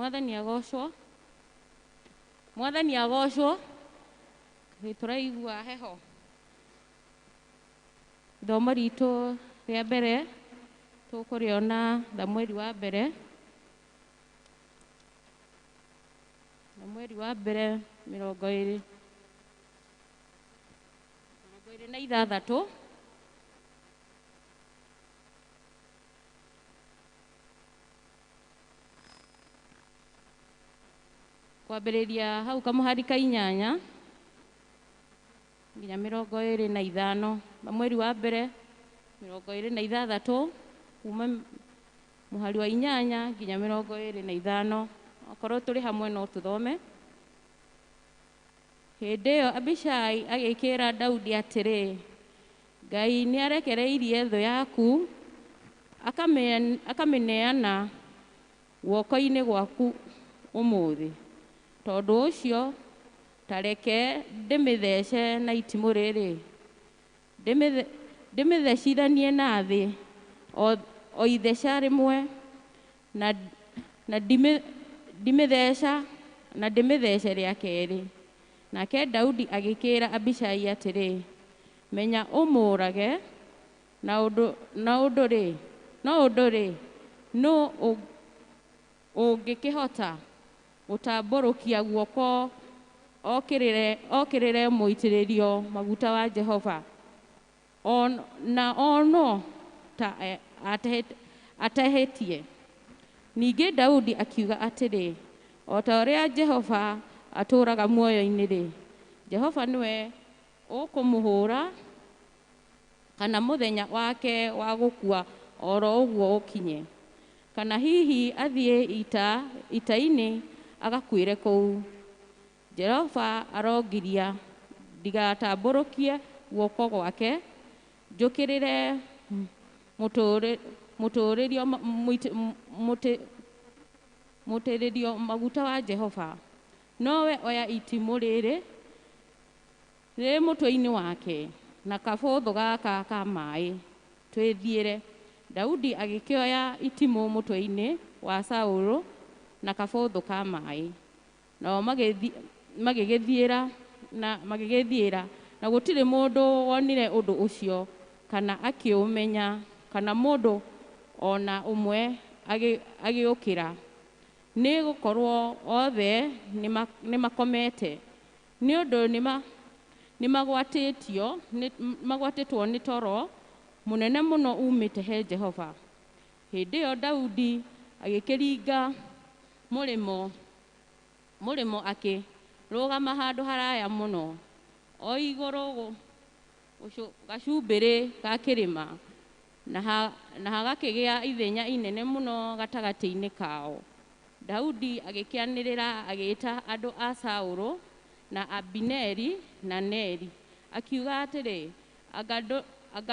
Mwathani agocwo. Mwathani agocwo. Tũraigua heho. Ithomo ritũ rĩa mbere tũkũrĩona Thamueli wa mbere. Thamueli wa mbere 26. Kwambĩrĩria hau kamũhari ka 8 nginya 25. Thamueli wa mbere 26 kuma mũhari wa 8 nginya 25. Okorwo tũrĩ hamwe no tũthome. Hĩndĩ ĩyo Abishai agĩkĩra Daudi atĩrĩ, Ngai nĩarekereirie thũ yaku akamĩneana guoko-inĩ gwaku ũmũthĩ. Tondũ ũcio ta reke ndĩmĩthece na itimũ rĩrĩ, ndĩmĩthecithanie na thĩ o itheca rĩmwe, na ndimĩtheca na ndĩmĩthece rĩa kerĩ. Nake Daudi agĩkĩra Abishai atĩrĩ, menya ũmũũrage, na ũndũ-rĩ, nũ ũngĩkĩhota gũtambũrũkia guoko okĩrĩre mũitĩrĩrio maguta wa Jehova, na ono ta atehĩtie. Ningĩ Daudi akiuga atĩrĩ, o ta ũrĩa Jehova atũũraga muoyo-inĩ-rĩ, Jehova nĩwe ũkũmũhũũra, kana mũthenya wake wa gũkua oro ũguo ũkinye, kana hihi athiĩ ita-inĩ agakuĩre kũu. Jehova arongiria ndigatambũrũkie guoko gwake njũkĩrĩre mũtĩrĩrio maguta wa Jehova. Nowe oya itimũ rĩrĩ rĩ mũtwe-inĩ wake na kabũthũ gaka ka maĩ twĩthiĩre. Daudi agĩkĩoya itimũ mũtwe-inĩ wa Saũlũ na kabũthũ ka maĩ, nao magĩgĩthiĩra na gũtirĩ mũndũ wonire ũndũ ũcio kana akĩũmenya, kana mũndũ ona ũmwe agĩũkĩra, nĩ gũkorwo othe nĩmakomete, nĩ ũndũ nĩmagwatĩtwo nĩ toro mũnene mũno umĩte he Jehova. Hĩndĩ ĩyo Daudi agĩkĩringa mũrĩmo akĩrũgama handũ haraya mũno o igũrũ gacumbĩrĩ ga kĩrĩma, na hagakĩgĩa ithenya inene mũno gatagatĩ-inĩ kao. Daudi agĩkĩanĩrĩra agĩĩta andũ a Saũlũ na Abineri na Neri, akiuga atĩrĩ, anga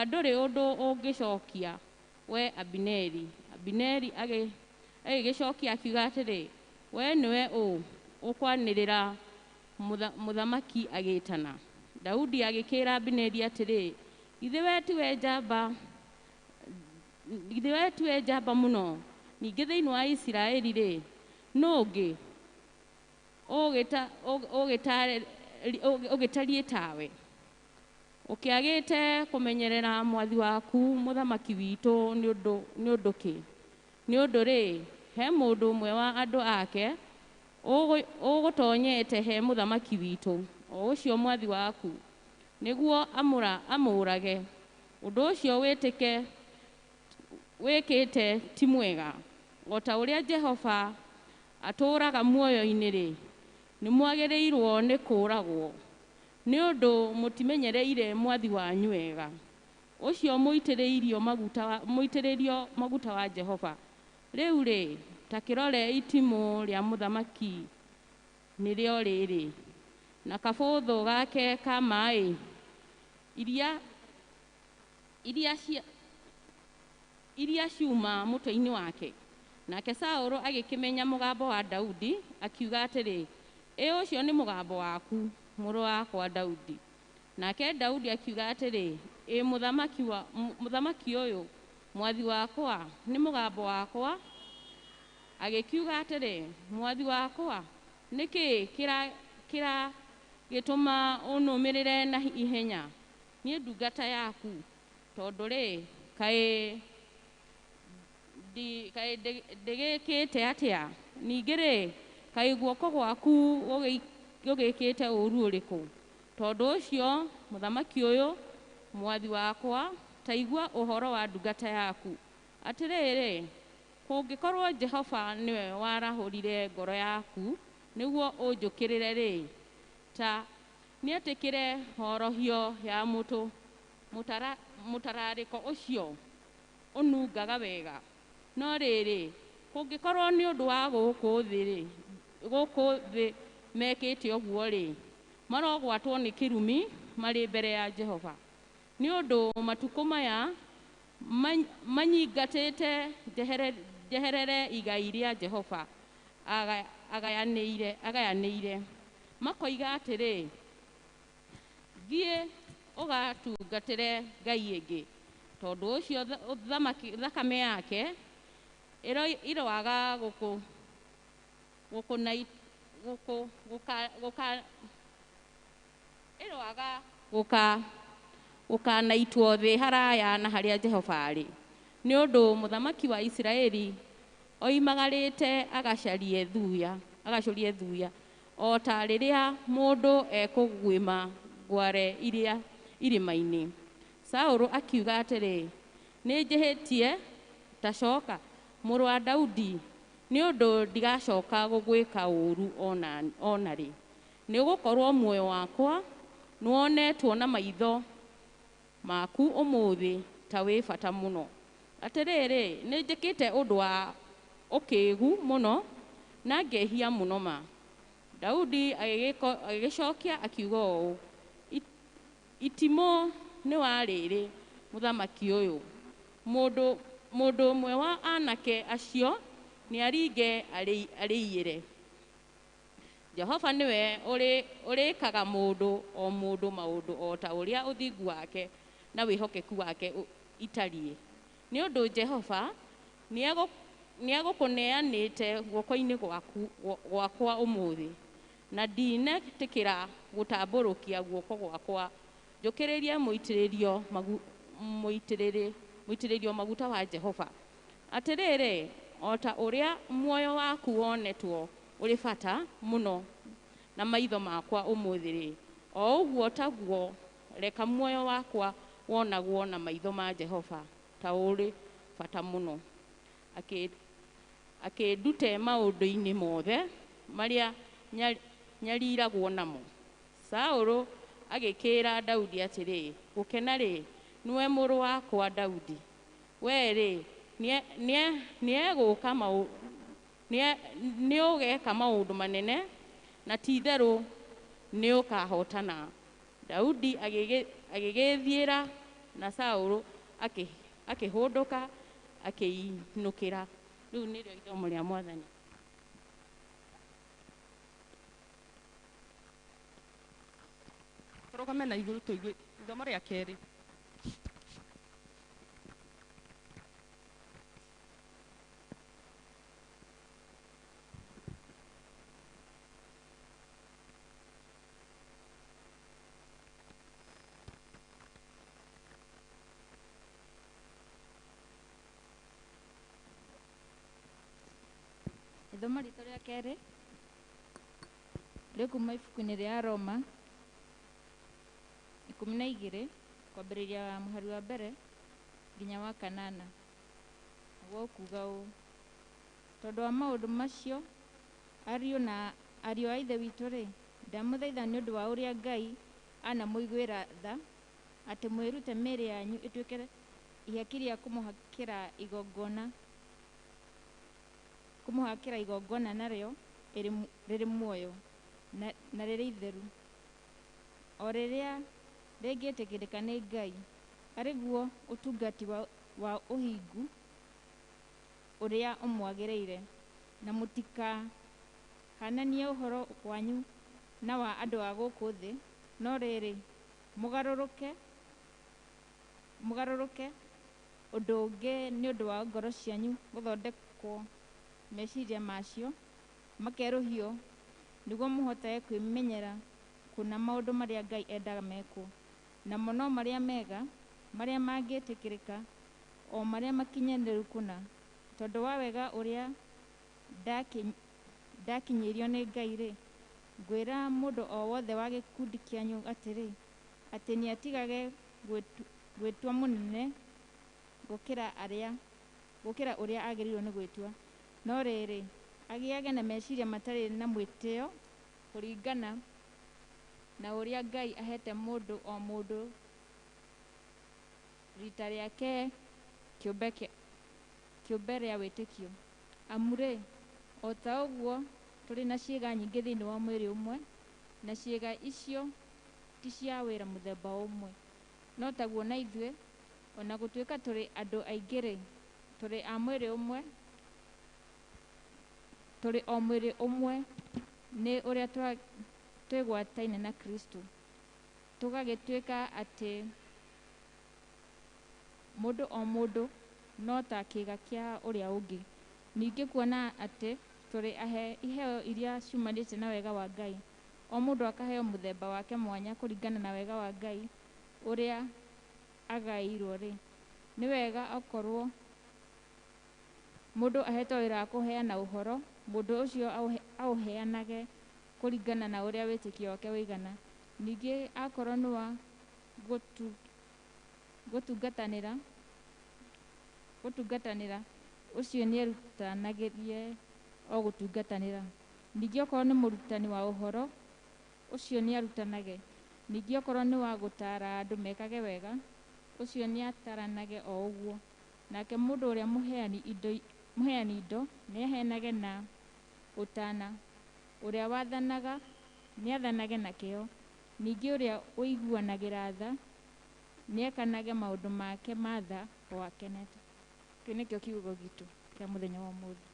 ndũrĩ ũndũ ũngĩcookia, we Abineri? Abineri agĩgĩcookia akiuga atĩrĩ, we nĩwe ũ ũkwanĩrĩra mũthamaki agĩĩtana? Daudi agĩkĩra Abineri atĩrĩ, githĩ we tiwe njamba mũno? Ningĩ thĩinĩ wa Isiraeli-rĩ, nũ ũngĩ ũgĩtariĩ tawe? Ũkĩagĩte kũmenyerera mwathi waku mũthamaki witũ nĩ ũndũ kĩ? Nĩ ũndũ-rĩ, he mũndũ ũmwe wa andũ ake ũgũtonyete he mũthamaki witũ, o ũcio mwathi waku, nĩguo amũũrage. Ũndũ ũcio wĩkĩte ti mwega. O ta ũrĩa Jehova atũũraga muoyo-inĩ-rĩ, nĩmwagĩrĩirwo nĩ kũũragwo, nĩ ũndũ mũtimenyereire mwathi wanyu wega, ũcio mũitĩrĩrio maguta wa Jehova. Rĩu-rĩ, ta kĩrore itimũ rĩa mũthamaki nĩrĩo rĩrĩ, na kabũthũ gake ka maĩ, iria ciuma mũtwe-inĩ wake. Nake Saũlũ agĩkĩmenya mũgambo wa Daudi, akiuga atĩrĩ, ĩ ũcio nĩ mũgambo waku, mũrũ wakwa Daudi. Nake Daudi akiuga atĩrĩ, ĩ mũthamaki ũyũ, mwathi wakwa, nĩ mũgambo wakwa Agĩkiuga atĩrĩ, mwathi wakwa, nĩkĩ kĩragĩtũma ũnũmĩrĩre na ihenya, niĩ ndungata yaku? Tondũ rĩ, kaĩ ndĩgĩkĩte atĩa? Ningĩ rĩ, kaĩ guoko gwaku gũgĩkĩte ũũru ũrĩkũ? Tondũ ũcio mũthamaki ũyũ mwathi wakwa, ta igua ũhoro wa ndungata yaku. Atĩrĩrĩ, kũngĩkorwo Jehova nĩwe warahũrire ngoro yaku nĩguo ũnjũkĩrĩre rĩ, ta nĩetĩkĩre horohio ya mũtararĩko ũcio ũnungaga wega. No rĩrĩ, kũngĩkorwo nĩ ũndũ wa gũkũ thĩ mekĩte ũguo rĩ, marogwatwo nĩ kĩrumi marĩ mbere ya Jehova. Nĩ ũndũ matukũ maya manyingatĩte njeherere igai rĩa Jehova agayanĩire. Makoiga atĩrĩ, thiĩ ũgatungatĩre Ngai ĩngĩ. Tondũ ũcio thakame yake ĩroaga gũkanaitwo thĩ haraya na harĩa Jehova arĩ. Nĩ ũndũ mũthamaki wa Isiraeli oimagarĩte agacarie thuya o ta rĩrĩa mũndũ ekũguĩma ngware iria irĩma-inĩ. Saũlũ akiuga atĩrĩ, nĩnjĩhĩtie, ta coka, mũrũ wa Daudi, nĩ ũndũ ndigacoka gũgwĩka ũũru ona rĩ. Nĩgũkorwo muoyo wakwa nĩwonetwo na maitho maku ũmũthĩ ta wĩ bata mũno. Atĩrĩrĩ, nĩnjĩkĩte ũndũ wa ũkĩĩgu mũno na ngehia mũno ma. Daudi agĩgĩcokia akiuga ũũ, itimũ nĩ wa rĩrĩ mũthamaki ũyũ, mũndũ ũmwe wa anake acio nĩaringe arĩiyĩre. Jehova nĩwe ũrĩkaga mũndũ o mũndũ maũndũ o ta ũrĩa ũthingu wake na wĩhokeku wake itariĩ. Nĩ ũndũ Jehova nĩegũkũneanĩte guoko-inĩ gwakwa ũmũthĩ, na ndinetĩkĩra gũtambũrũkia guoko gwakwa njũkĩrĩrie mũitĩrĩrio maguta wa Jehova. Atĩrĩrĩ, o ta ũrĩa muoyo waku wonetwo ũrĩ bata mũno na maitho makwa ũmũthĩ rĩ, o ũguo taguo reka muoyo wakwa wonagwo na maitho ma Jehova ta ũrĩ bata mũno. Akĩndute maũndũ-inĩ mothe marĩa nyariragwo namo. Saũlũ agĩkĩĩra Daudi atĩrĩ, gũkena rĩ, nĩwe mũrũ wakwa Daudi, wee rĩ, nĩũgeka maũndũ manene na ti-itherũ nĩũkahotana. Daudi agĩgĩthiĩra na Saũlũ akĩhũndũka akĩinũkĩra. Rĩu nĩrĩo ithomo rĩa Mwathani. Tũrũgame na igũrũ tũigue ithomo rĩa kerĩ. Ithomo ritũ rĩa kerĩ rĩkuma ibuku-inĩ rĩa Roma 12 kwambĩrĩria mũhari wa mbere nginya wa kanana. Naguo ũkuga ũũ: tondũ wa maũndũ macio ariũ na ariũ a Ithe witũ-rĩ, ndamũthaitha nĩ ũndũ wa ũrĩa Ngai anamũiguĩra tha, atĩ mwĩrute mĩĩrĩ yanyu ĩtuĩke ihaki rĩa kũmũhakĩra igongona narĩo rĩrĩ muoyo na rĩrĩ itheru, o rĩrĩa rĩngĩtĩkĩrĩka nĩ Ngai, arĩ guo ũtungati wa ũhingu ũrĩa ũmwagĩrĩire. Na mũtikahananie ũhoro wanyu na wa andũ a gũkũ thĩ, no rĩrĩ, mũgarũrũke ũndũ ũngĩ nĩ ũndũ wa ngoro cianyu gũthondekwo Meciria macio makerũhio nĩguo mũhotage kwĩmenyera kũna maũndũ marĩa Ngai endaga mekwo, namo no marĩa mega, marĩa mangĩtĩkĩrĩka, o marĩa makinyanĩru kũna. Tondũ wa wega ũrĩa ndakinyĩirio nĩ Ngai-rĩ, ngwĩra mũndũ o wothe wa gĩkundi kĩanyu atĩrĩ, atĩ nĩatigage gwĩtua mũnene gũkĩra ũrĩa agĩrĩirwo nĩ gwĩtua, no rĩrĩ, agĩage na meciria matarĩ na mwĩtĩo kũringana na ũrĩa Ngai ahete mũndũ o mũndũ rita rĩake kĩũmbe rĩa wĩtĩkio. Amu-rĩ, o ta ũguo tũrĩ na ciĩga nyingĩ thĩinĩ wa mwĩrĩ ũmwe, na ciĩga icio ti cia wĩra mũthemba ũmwe, no taguo na ithuĩ, ona gũtuĩka tũrĩ andũ aingĩ-rĩ, tũrĩ a mwĩrĩ ũmwe, tũrĩ o mwĩrĩ ũmwe nĩ ũrĩa twĩgwataine na Kristo, tũgagĩtuĩka atĩ mũndũ o mũndũ no ta kĩĩga kĩa ũrĩa ũngĩ. Ningĩ kuona atĩ tũrĩ ahe iheo iria ciumanĩte na wega wa Ngai, o mũndũ akaheo mũthemba wake mwanya kũringana na wega wa Ngai ũrĩa agaĩirwo-rĩ, nĩ wega okorwo mũndũ ahetwo wĩra wa kũheana ũhoro, mũndũ ũcio aũheanage kũringana na ũrĩa wĩtĩkio wake ũigana. Ningĩ akorwo nĩ wa gũtungatanĩra, ũcio nĩerutanagĩrie o gũtungatanĩra. Ningĩ okorwo nĩ mũrutani wa ũhoro, ũcio nĩarutanage. Ningĩ okorwo nĩ wa gũtaara andũ mekage wega, ũcio nĩataranage o ũguo. Nake mũndũ ũrĩa mũheani indo nĩaheanage na ũtaana, ũrĩa wathanaga nĩathanage na kĩyo, ningĩ ũrĩa ũiguanagĩra tha nĩekanage maũndũ make ma tha o akenete. Kĩu nĩkĩo kiugo gitũ kĩa mũthenya wa ũmũthĩ.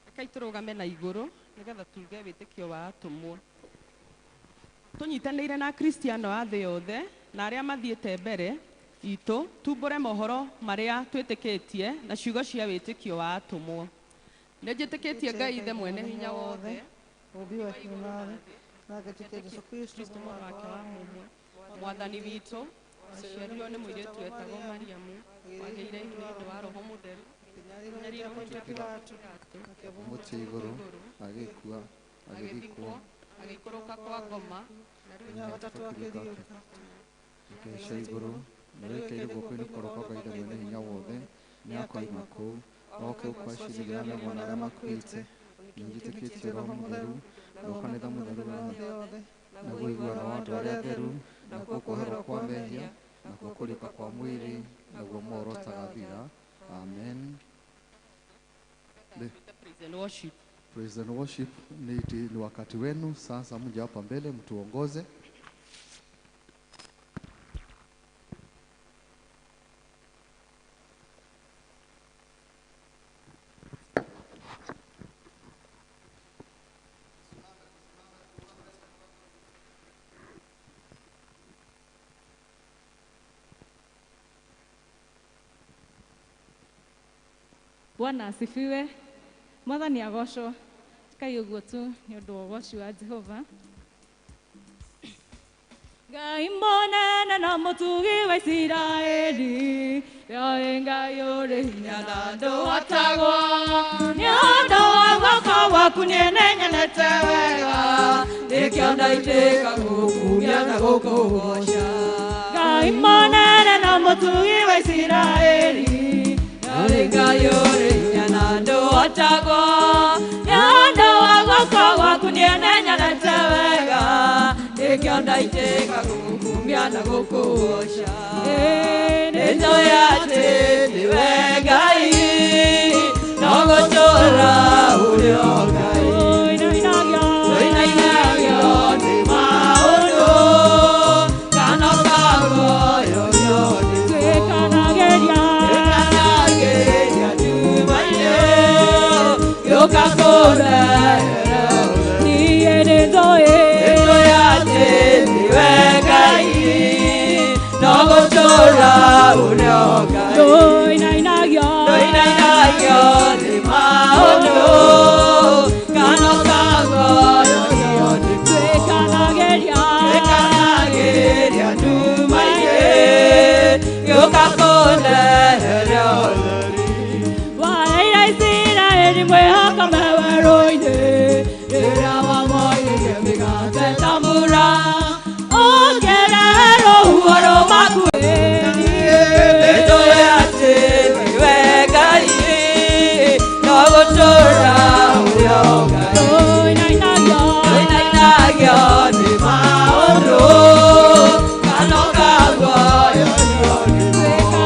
Rekei tũrũgame na igũrũ nĩgetha tuge wĩtĩkio wa atũmwo. Tũnyitanĩire na Akristiano a thĩ yothe na arĩa mathiĩte mbere itũ, tumbũre mohoro marĩa twĩtĩkĩtie na ciugo cia wĩtĩkio wa atũmwo. Nĩ njĩtĩkĩtie Ngai Ithe mwene hinya wothe, Mũũmbi wa igũrũ na thĩ, na ngetĩkia Jesũ Kristo Mũrũ wake wa mũmwe, Mwathani witũ, waciarirwo nĩ mũirĩtu wetagwo Mariamu, wagĩire ihu nĩ ũndũ wa Roho Mũtheru, nyarirwo nĩ Pontio Pilato, Mũtĩ igũrũ, agĩkua, agĩthikwo, agĩikũrũka kwa ngoma, mũthenya wa gatatũ akĩriũka, akĩhaica igũrũ, na rĩu aikaire guoko-inĩ kwa ũrĩo kwa Ngai Ithe mwene hinya wothe, nĩakoima kũu, oke gũkũ aciirithia arĩa me muoyo na arĩa makuĩte. Nĩnjĩtĩkĩtie Roho Mũtheru, naguo kanitha mũtheru wa thĩ yothe, naguo ũiguano wa andũ arĩa atheru, nakuo kuoherwo kwa mehia, nakuo kũriũka kwa mwĩrĩ, naguo muoyo ũtagathira. Amen. Praise and worship. Praise and worship, ni wakati wenu sasa, mje hapa mbele mtuongoze. Bwana asifiwe. Mwathani agocwo. Kai ũguo tu nĩ ũndũ wa ũgoci wa Jehova. Ngai mũnene na mũtugi wa Isiraeli, we Ngai ũrĩ hinya na ndũhotagwo. Nĩ ũndũ wa guoko gwaku niĩ nĩnyonete wega, nĩkĩo ndaitĩka gũkumia na gũkũgoca. Ngai mũnene na mũtugi wa Isiraeli, we Ngai ũrĩ hinya na ndũhotagwo. Nĩ ũndũ wa guoko gwaku niĩ nĩnyonete wega, nĩkĩo ndaitĩka gũgũkumia na gũkũgoca. Nĩnjũĩ atĩ nĩwe Ngai, no gũtũũra ũrĩ o Ngai. Ũinainagio nĩ maũndũ, kana ũkagoyogio nĩ Twĩkanagĩria nduma-inĩ, gĩũka kũrehere niĩ nĩnjũĩ atĩ nĩwe Ngai, no gũtũũra ũrĩ o Ngai. Ndũinainagio nĩ maũndũ, Maũndũ kana ũkagoyogio nĩ Twĩkanagĩria Twĩkanagĩria nduma-inĩ gĩũka kũndehere ũtheri. Waheire Isiraeli mwĩhoko me werũ-inĩ Rĩrĩa wamoire mĩgate ta mbura ũkĩrehe rũhuho rũmakuĩrie. Nĩtũĩ atĩ nĩwe Ngai no gũtũũra ũrĩ o Ngai. Tũinainagio Tũinainagio nĩ maũndũ kana ũkagoyogio nĩ Twĩkanagĩria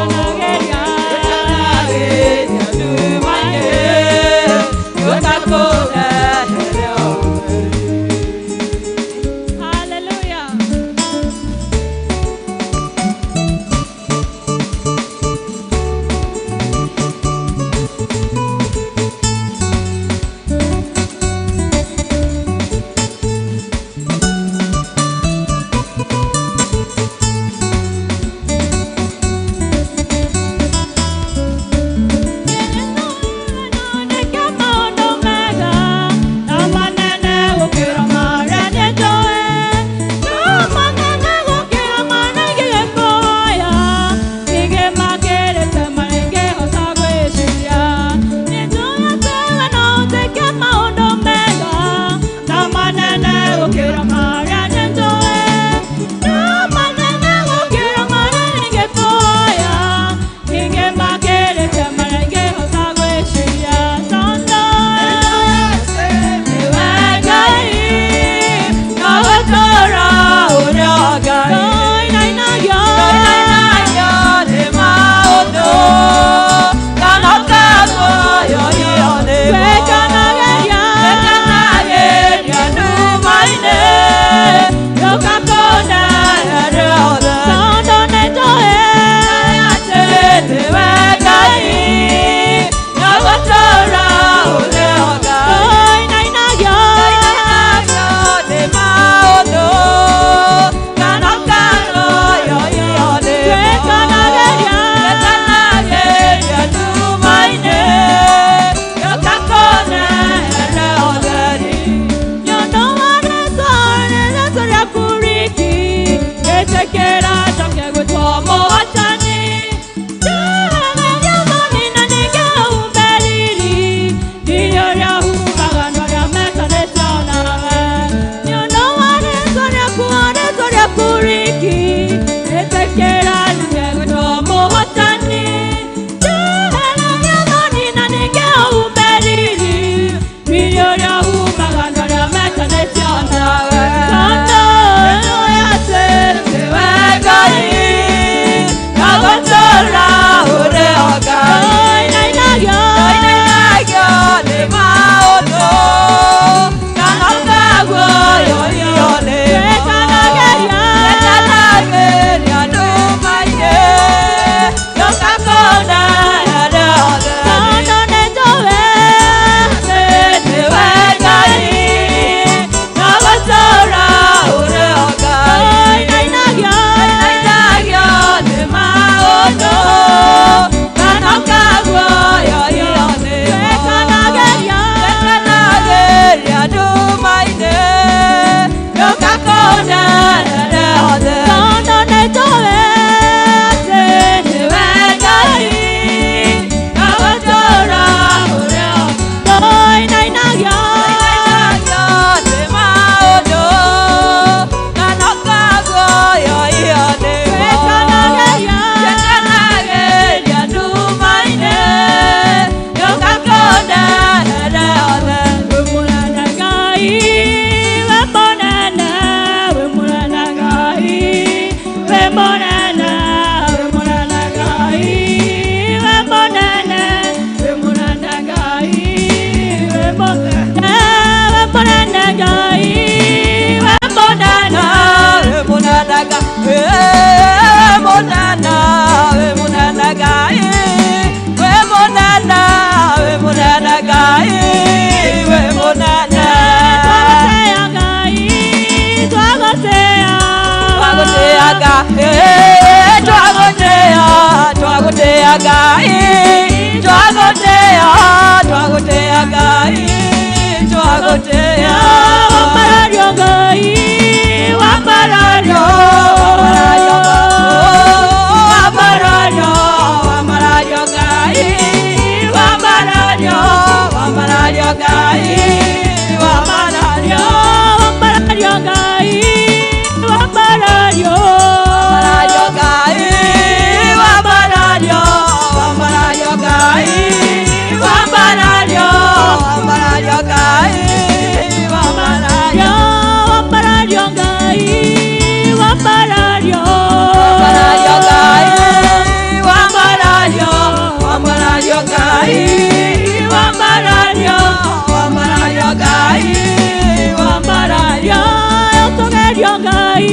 Ũtũgĩrio Ngai,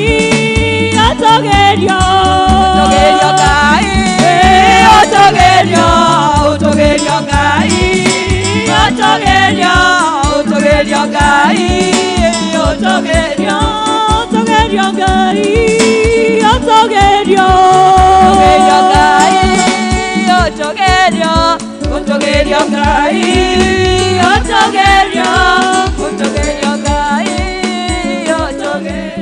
ũtũgĩrio. Ũtũgĩrio Ngai, ũtũgĩrio, ũtũgĩrio Ngai, ũtũgĩrio, ũtũgĩrio Ngai, ũtũgĩrio, ũtũgĩrio Ngai, ũtũgĩrio. Ũtũgĩrio Ngai, ũtũgĩrio, ũtũgĩrio Ngai, ũtũgĩrio, ũtũgĩrio Ngai, ũtũgĩrio.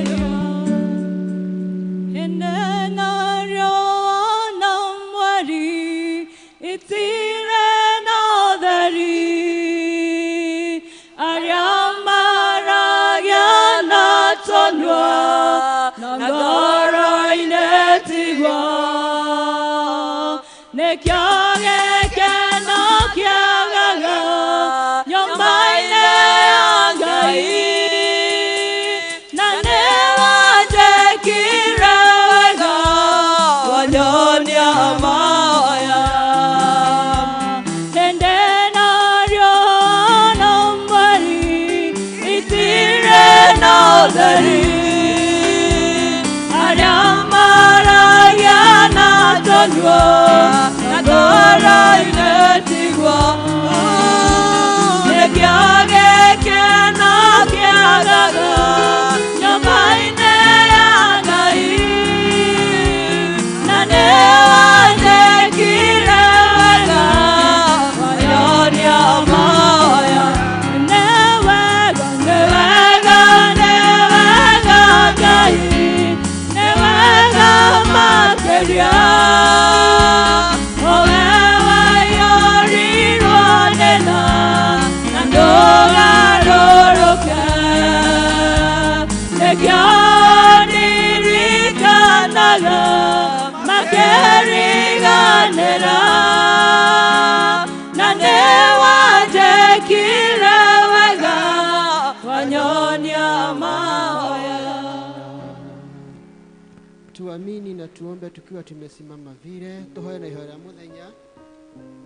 Tuamini na tuombe tukiwa tumesimama vile tuhoe na ihoya muthenya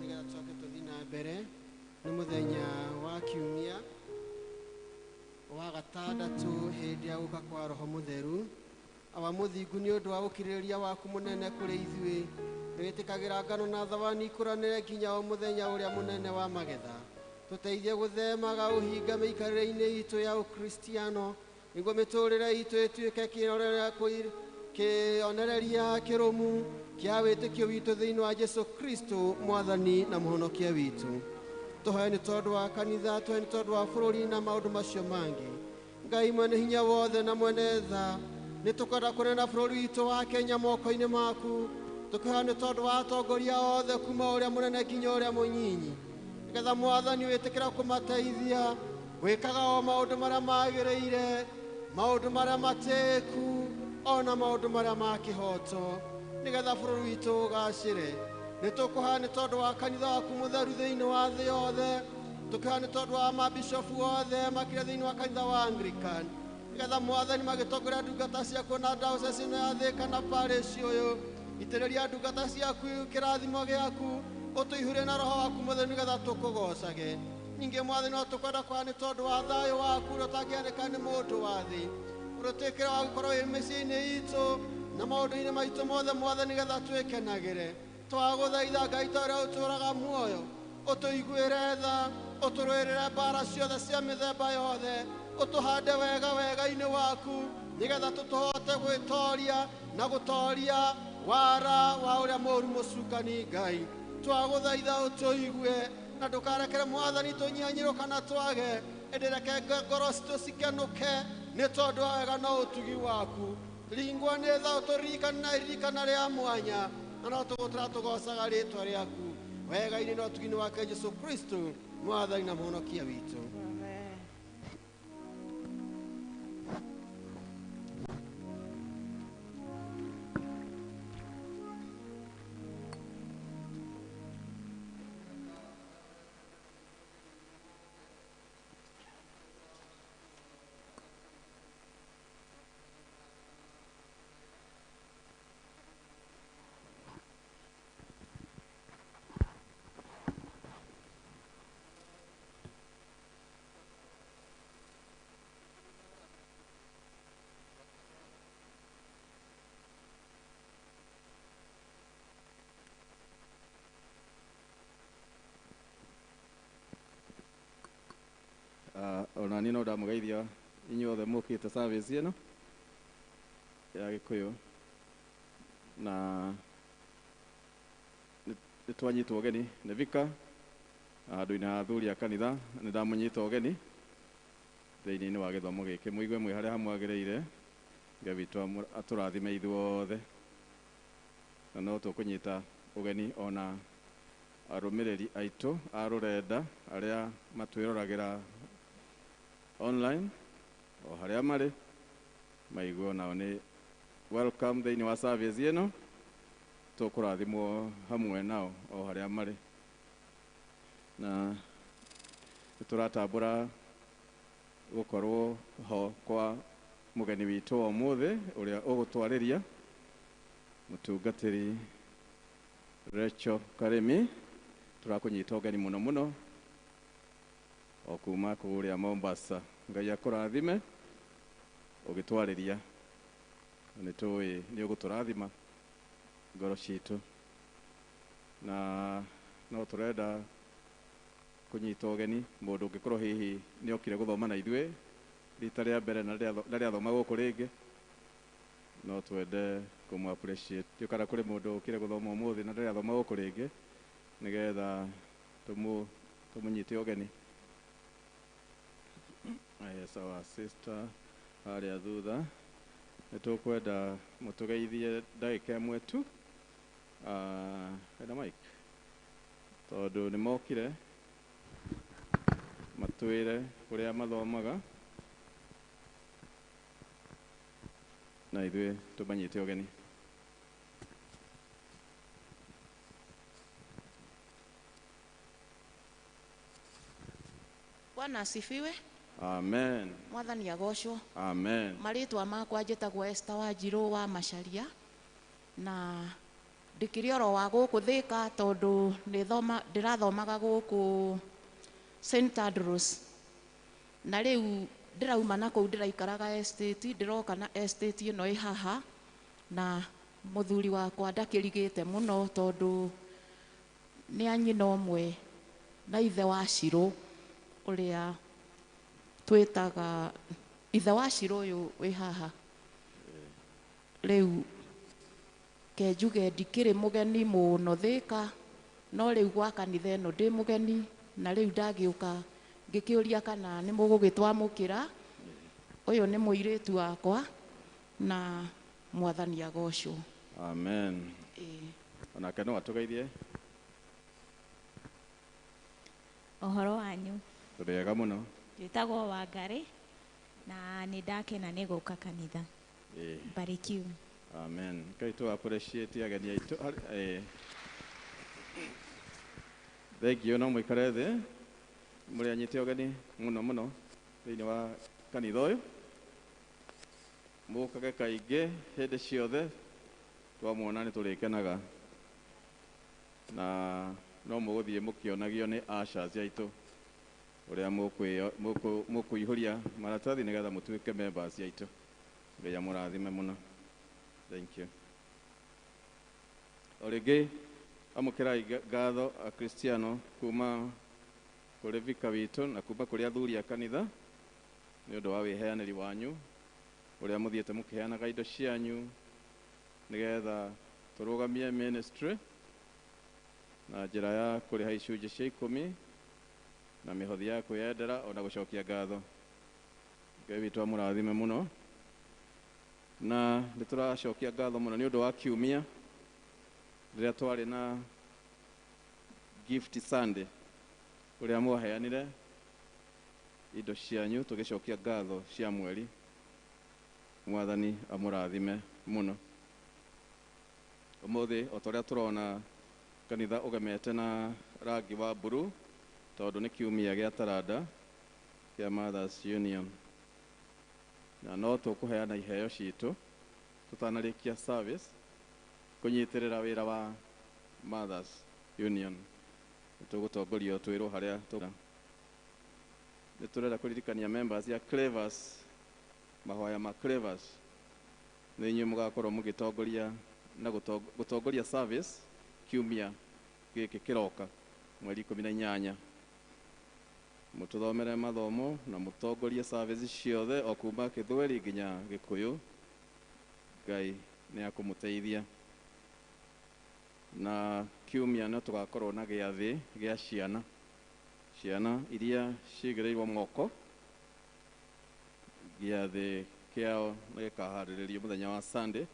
nigetha tucoke tuthii na mbere. Ni muthenya wa kiumia wa gatandatu hindi ya guka kwa Roho Mutheru. Awa muthingu ni undu wa gukiririria waku munene kuri ithuĩ, nĩwĩtĩkagĩra ngano na thawani ikũranĩre nginya o mũthenya ũrĩa mũnene wa magetha. Tũteithie gũthemaga ũhinga mĩikarĩre-inĩ itũ ya ũkristiano nĩguo mĩtũrĩre itũ ĩtuĩke kĩonereria kĩrũmu kĩa wĩtĩkio witũ thĩinĩ wa Jesu Kristo mwathani na mũhonokia witũ. Tũhoe nĩ tondũ wa kanitha, tũhoe nĩ tondũ wa bũrũri na maũndũ macio mangĩ. Ngai mwene hinya wothe na mwene tha, nĩ tũkwenda kũnena bũrũri witũ wa Kenya moko-inĩ maku. Tũkĩhoya nĩ tondũ wa atongoria othe kuma ũrĩa mũnene nginya ũrĩa mũnyinyi, nĩgetha mwathani wĩtĩkĩra kũmateithia gwĩkaga o maũndũ marĩa magĩrĩire, maũndũ marĩa matĩku, ona maũndũ marĩa ma kĩhoto, nĩgetha bũrũri witũ ũgacĩre. Nĩ tũkũhoya nĩ tondũ wa kanitha waku mũtheru thĩinĩ wa thĩ yothe. Tũkĩhoya nĩ tondũ wa mabishofu othe makĩria thĩinĩ wa kanitha wa Anglican, nĩgetha mwathani magĩtongoria ndungata ciaku na diocese ĩno ya Thĩka na parish ũyũ, itĩrĩria ndungata ciaku kĩrathimo gĩaku, ũtũihũrie na roho waku mũtheru nĩgetha tũkũgocage. Ningĩ mwathani no tũkwenda kũhoya nĩ tondũ wa thayũ waku ũrĩa ũtangĩanĩka nĩ mũndũ wa thĩ, ũrĩa wa gũkorwo wĩ mĩciĩ-inĩ itũ na maũndũ-inĩ maitũ mothe mwathani nĩgetha twĩkenagĩre. Twagũthaitha Ngai ta ũrĩa ũtũũraga muoyo, ũtũiguĩre tha, ũtũrũĩrĩre mbara ciothe cia mĩthemba yothe, ũtũhande wega wega-inĩ waku nĩgetha tũtũhote gwĩtoria na gũtoria wara wa ũrĩa mũũru mũcukani. Ngai twagũthaitha ũtũigue na ndũkarekere mwathani tũnyihanyirwo kana twage, ĩndĩ reke ngoro citũ cikenũke nĩ tondũ wa wega na ũtugi waku. Ringwo nĩ tha ũtũririkane na iririkana rĩa mwanya, na no tũgũtũra tũgocaga rĩtwa rĩaku wega-inĩ na ũtugi-inĩ wake Jesu Kristo mwathani na mũhonokia witũ. Onani no ndamũgeithia inyuothe mũkĩte service ĩno ya Gĩkũyũ na nĩ twanyitwo ũgeni nĩ Vika handũ-inĩ ha athuri a kanitha. Nĩ ndamũnyita ũgeni thĩinĩ wa gĩthomo gĩkĩ, mũigue mwĩ harĩa hamwagĩrĩire. Ngai witũ atũrathime ithuothe, na no tũkũnyita ũgeni ona arũmĩrĩri aitũ a rũrenda arĩa matwĩroragĩra online o harĩa marĩ, maigue onao nĩ welcome thĩinĩ wa service ĩno. Tũkũrathimwo hamwe nao o harĩa marĩ, na nĩ tũratambũra gũkorwo ho kwa mũgeni witũ wa ũmũthĩ ũrĩa ũgũtwarĩria, mũtungatĩri Rachel Karimi. Tũrakũnyita ũgeni mũno mũno o kuma kũrĩa Mombasa. Ngai akũrathime ũgĩtwarĩria, na nĩ tũĩ nĩ ũgũtũrathima ngoro citũ. Na no tũrenda kũnyita ũgeni mũndũ ũngĩkorwo hihi nĩ okire gũthoma na ithuĩ rita rĩa mbere na ndarĩ athoma gũkũ rĩngĩ, no twende kũmũ appreciate. Ndiũĩ kana kũrĩ mũndũ ũkire gũthoma ũmũthĩ na ndarĩ athoma gũkũ rĩngĩ, nĩgetha tũmũnyite ũgeni. Yes, our sister harĩa thutha, nĩ tũkwenda mũtũgeithie ndagĩka ĩmwe tu. Ena mic tondũ nĩ mokire matwĩre kũrĩa mathomaga na ithuĩ tũmanyite ũgeni. Bwana asifiwe. Amen. Mwathani agocwo. Amen. Marĩtwa makwa njĩtagwo Esther Wanjirũ wa Macharia, na ndĩkĩrĩ oro wa gũkũ Thĩka tondũ ndĩrathomaga gũkũ St Andrews, na rĩu ndĩrauma na kũu ndĩraikaraga estate, ndĩroka na estate ĩno ĩ haha, na mũthuri wakwa ndakĩrigĩte mũno tondũ nĩ a nyina ũmwe na ithe wa Shirũ ũrĩa twĩtaga ithe wa Shirũ ũyũ wĩ haha. Rĩu ke njuge ndikĩrĩ mũgeni mũno Thĩka, no rĩu gwa kanitha ĩno ndĩ mũgeni, na rĩu ndagĩũka ngĩkĩũria kana nĩ mũgũgĩtwamũkĩra. Ũyũ nĩ mũirĩtu wakwa na Mwathani agocwo. Amen. Onake no atũgeithie. Ũhoro wanyu? Tũrĩega mũno. Njĩtagwo Wangari na nĩ ndakena nĩ gũka kanitha. Barikiu. Amen. Ngai tũ appreciate ageni aitũ. Thank you. No mũikare thĩ mũrĩ anyite ũgeni mũno mũno thĩinĩ wa kanitha ũyũ. Mũkage kaingĩ hĩndĩ ciothe twamuona nĩ tũrĩkenaga, na no mũgũthiĩ mũkĩonagio nĩ ushers aitũ ũrĩa mũkũihũria maratathi nĩgetha mũtuĩke members aitũ. Ngai amũrathime mũno. Thank you. O rĩngĩ amũkĩrai ngatho Akristiano kuma kũrĩ vika witũ na kuma kũrĩ athuri a kanitha nĩ ũndũ wa wĩheanĩri wanyu ũrĩa mũthiĩte mũkĩheanaga indo cianyu nĩgetha tũrũgamie ministry na njĩra ya kũrĩha icunjĩ cia 10 na mĩhothi ya kwĩyendera ona gũcokia ngatho. Ngai witũ amũrathime mũno. Na nĩ tũracokia ngatho mũno nĩ ũndũ wa kiumia rĩrĩa twarĩ na Gift Sunday ũrĩa mwaheanire indo cianyu tũgĩcokia ngatho cia mweri. Mwathani amũrathime mũno. Ũmũthĩ o ta ũrĩa tũrona kanitha ũgemete na rangi wa blue tondũ nĩ kiumia gĩa taranda kĩa Mothers Union, na no tũkũheana iheo citũ tũtanarĩkia service kũnyitĩrĩra wĩra wa Mothers Union. Tũgũtongorio twĩrwo harĩa nĩ tũrenda kũririkania members ya Clavers, mahoya ma Clavers nĩ inyuĩ mũgakorwo mũgĩtongoria na gũtongoria service kiumia gĩkĩ kĩroka mweri 18. Mũtũthomere mathomo na mũtongorie service ciothe o kuma Gĩthweri nginya Gĩkũyũ. Ngai nĩ akũmũteithia. Na kiumia no tũgakorwo na gĩathĩ gĩa ciana, ciana iria cigĩrĩirwo moko. Gĩathĩ kĩao nĩ gĩkaharĩrĩrio mũthenya wa Sunday.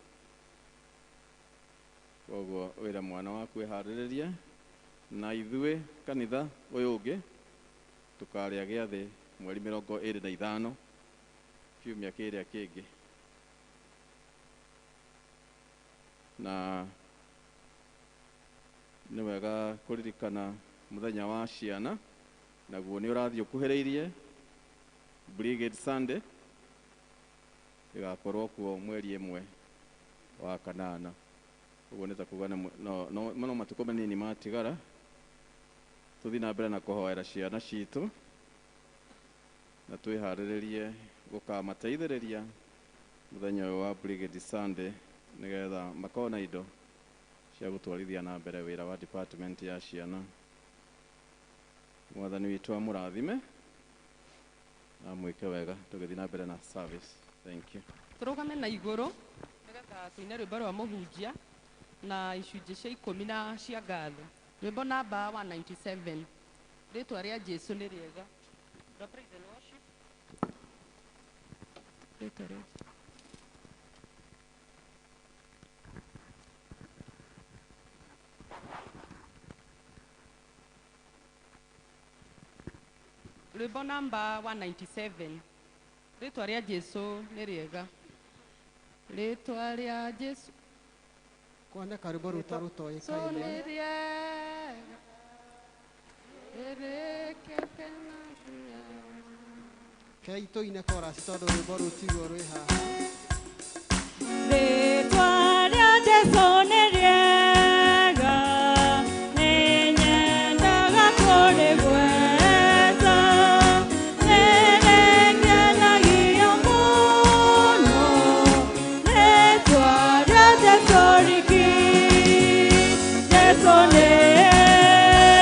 Koguo wĩra mwana waku ĩharĩrĩrie, na ithuĩ kanitha ũyũ ũngĩ tũkarĩa gĩathĩ mweri 25 kiumia kĩrĩa kĩngĩ. Na nĩ wega kũririkana mũthenya wa ciana, naguo nĩ ũrathiĩ ũkuhĩrĩirie. Brigade Sunday ĩgakorwo kuo mweri 1 wa kanana. Ũguo nĩ ta kuga no matukũ manini matigara. Tũthiĩ na mbere na kũhoera ciana citũ na twĩharĩrĩrie gũkamateithĩrĩria mũthenya ũyũ wa Brigade Sunday, nĩgetha makorwo na indo cia gũtwarithia na mbere wĩra wa department ya ciana. Mwathani witũ amũrathime na mwĩke wega tũgĩthiĩ na mbere na service. Thank you. Tũrũgame na igũrũ nĩgetha tũine rwĩmbo rwa mũhunjia na icunjĩ cia 10 na cia ngatho. Rwĩmbo namba 197, rĩtwa rĩa Jesũ nĩ rĩega. Praise and worship. Rĩtwa rĩa rwĩmbo namba 197, rĩtwa rĩa Jesũ nĩ rĩega. Rĩtwa rĩa Jesũ kwana karwĩmbo rũta rũtoĩkaine. Nĩ rĩega rĩrĩkekenagia. Kei tũine chorus tondũ rwĩmbo rũu tiguo rwĩ haha. Rĩtwa rĩa Jesũ nĩ rĩega, nĩ nyendaga kũrĩgweta, nĩrĩngenagia mũno, rĩtwa rĩa Jesũ riki. Jesũ nĩ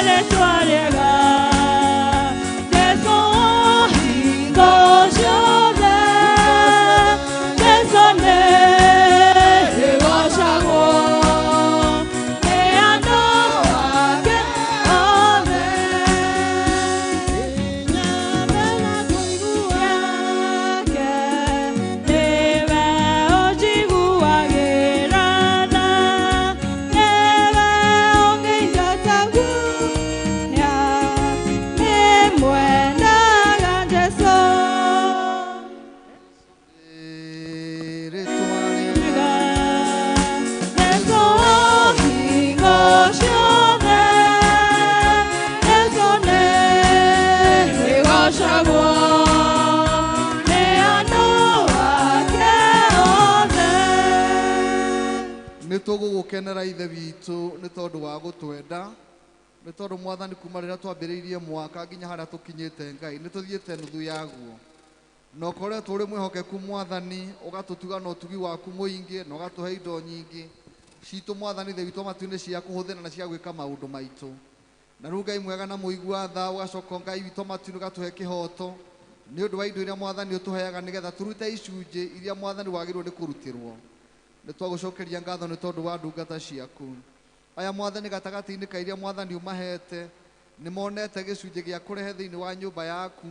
rĩtwa rĩega, Jesũ hingo ciothe, Jesũ nĩ rĩgocagwo nĩ andũ ake othe. Nĩwe ũnjiguagĩra tha, nĩwe ũngĩnjata guoya, nĩmwendaga Jesũ. Jesũ hingo ciothe, Jesũ nĩ rĩgocagwo nĩ andũ ake othe. Nĩ tũgũgũkenera Ithe witũ nĩ tondũ wa gũtwenda, nĩ tondũ Mwathani kuma rĩrĩa twambĩrĩirie mwaka nginya harĩa tũkinyĩte Ngai nĩ tũthiĩte nuthu yaguo, na ũkoretwo ũrĩ mwĩhokeku Mwathani, ũgatũtuga na ũtugi waku mũingĩ na ũgatũhe indo nyingĩ citũ Mwathani Ithe witũ matu-inĩ cia kũhũthĩra na cia gwĩka maũndũ maitũ. Na rĩu Ngai mwega na mũigua tha, ũgacoka Ngai witũ matu-inĩ ũgatũhe kĩhoto nĩ ũndũ wa indo iria Mwathani ũtũheaga nĩgetha tũrute icunjĩ iria Mwathani wagĩrĩirwo nĩ kũrutĩrwo. Nĩ twagũcokeria ngatho nĩ tondũ wa ndungata ciaku aya Mwathani, gatagatĩ-inĩ ka iria Mwathani ũmahete nĩ monete gĩcunjĩ gĩa kũrehe thĩinĩ wa nyũmba yaku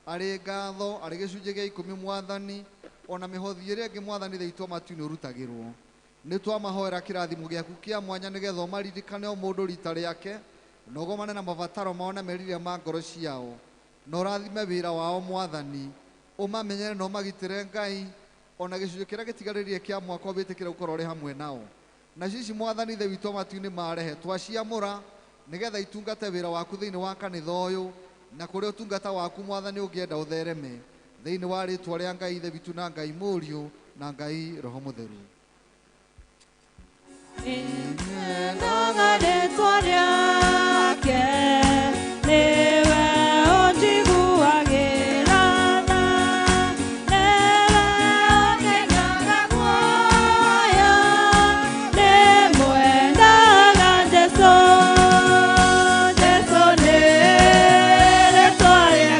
arĩ ngatho, arĩ gĩcunjĩ gĩa 10 Mwathani, ona mĩhothi ĩrĩa ĩngĩ Mwathani Ithe witũ matu-inĩ ũrutagĩrwo. Nĩ twamahoera kĩrathimo gĩaku kĩa mwanya nĩgetha ũmaririkane o mũndũ rita rĩake, na ũgomane na mabataro mao na merirĩria ma ngoro ciao, na ũrathime wĩra wao Mwathani, ũmamenyere na ũmagitĩre Ngai, ona gĩcunjĩ kĩrĩa gĩtigarĩrie kĩa mwaka ũbĩtĩkĩre gũkorwo ũrĩ hamwe nao. Na cici Mwathani Ithe witũ matu-inĩ marehe twaciamũra nĩgetha itungate wĩra waku thĩinĩ wa kanitha ũyũ na kũrĩa ũtungata waku Mwathani ũngĩenda ũthereme thĩinĩ wa rĩtwa rĩa Ngai Ithe witũ na Ngai Mũriũ na Ngai Roho Mũtheru. Nyendaga rĩtwa rĩake, nĩwe ũnjiguagĩra tha, nĩwe ũngengaga guoya, nĩmwendaga Jesũ. Jesũ nĩ rĩtwa rĩega,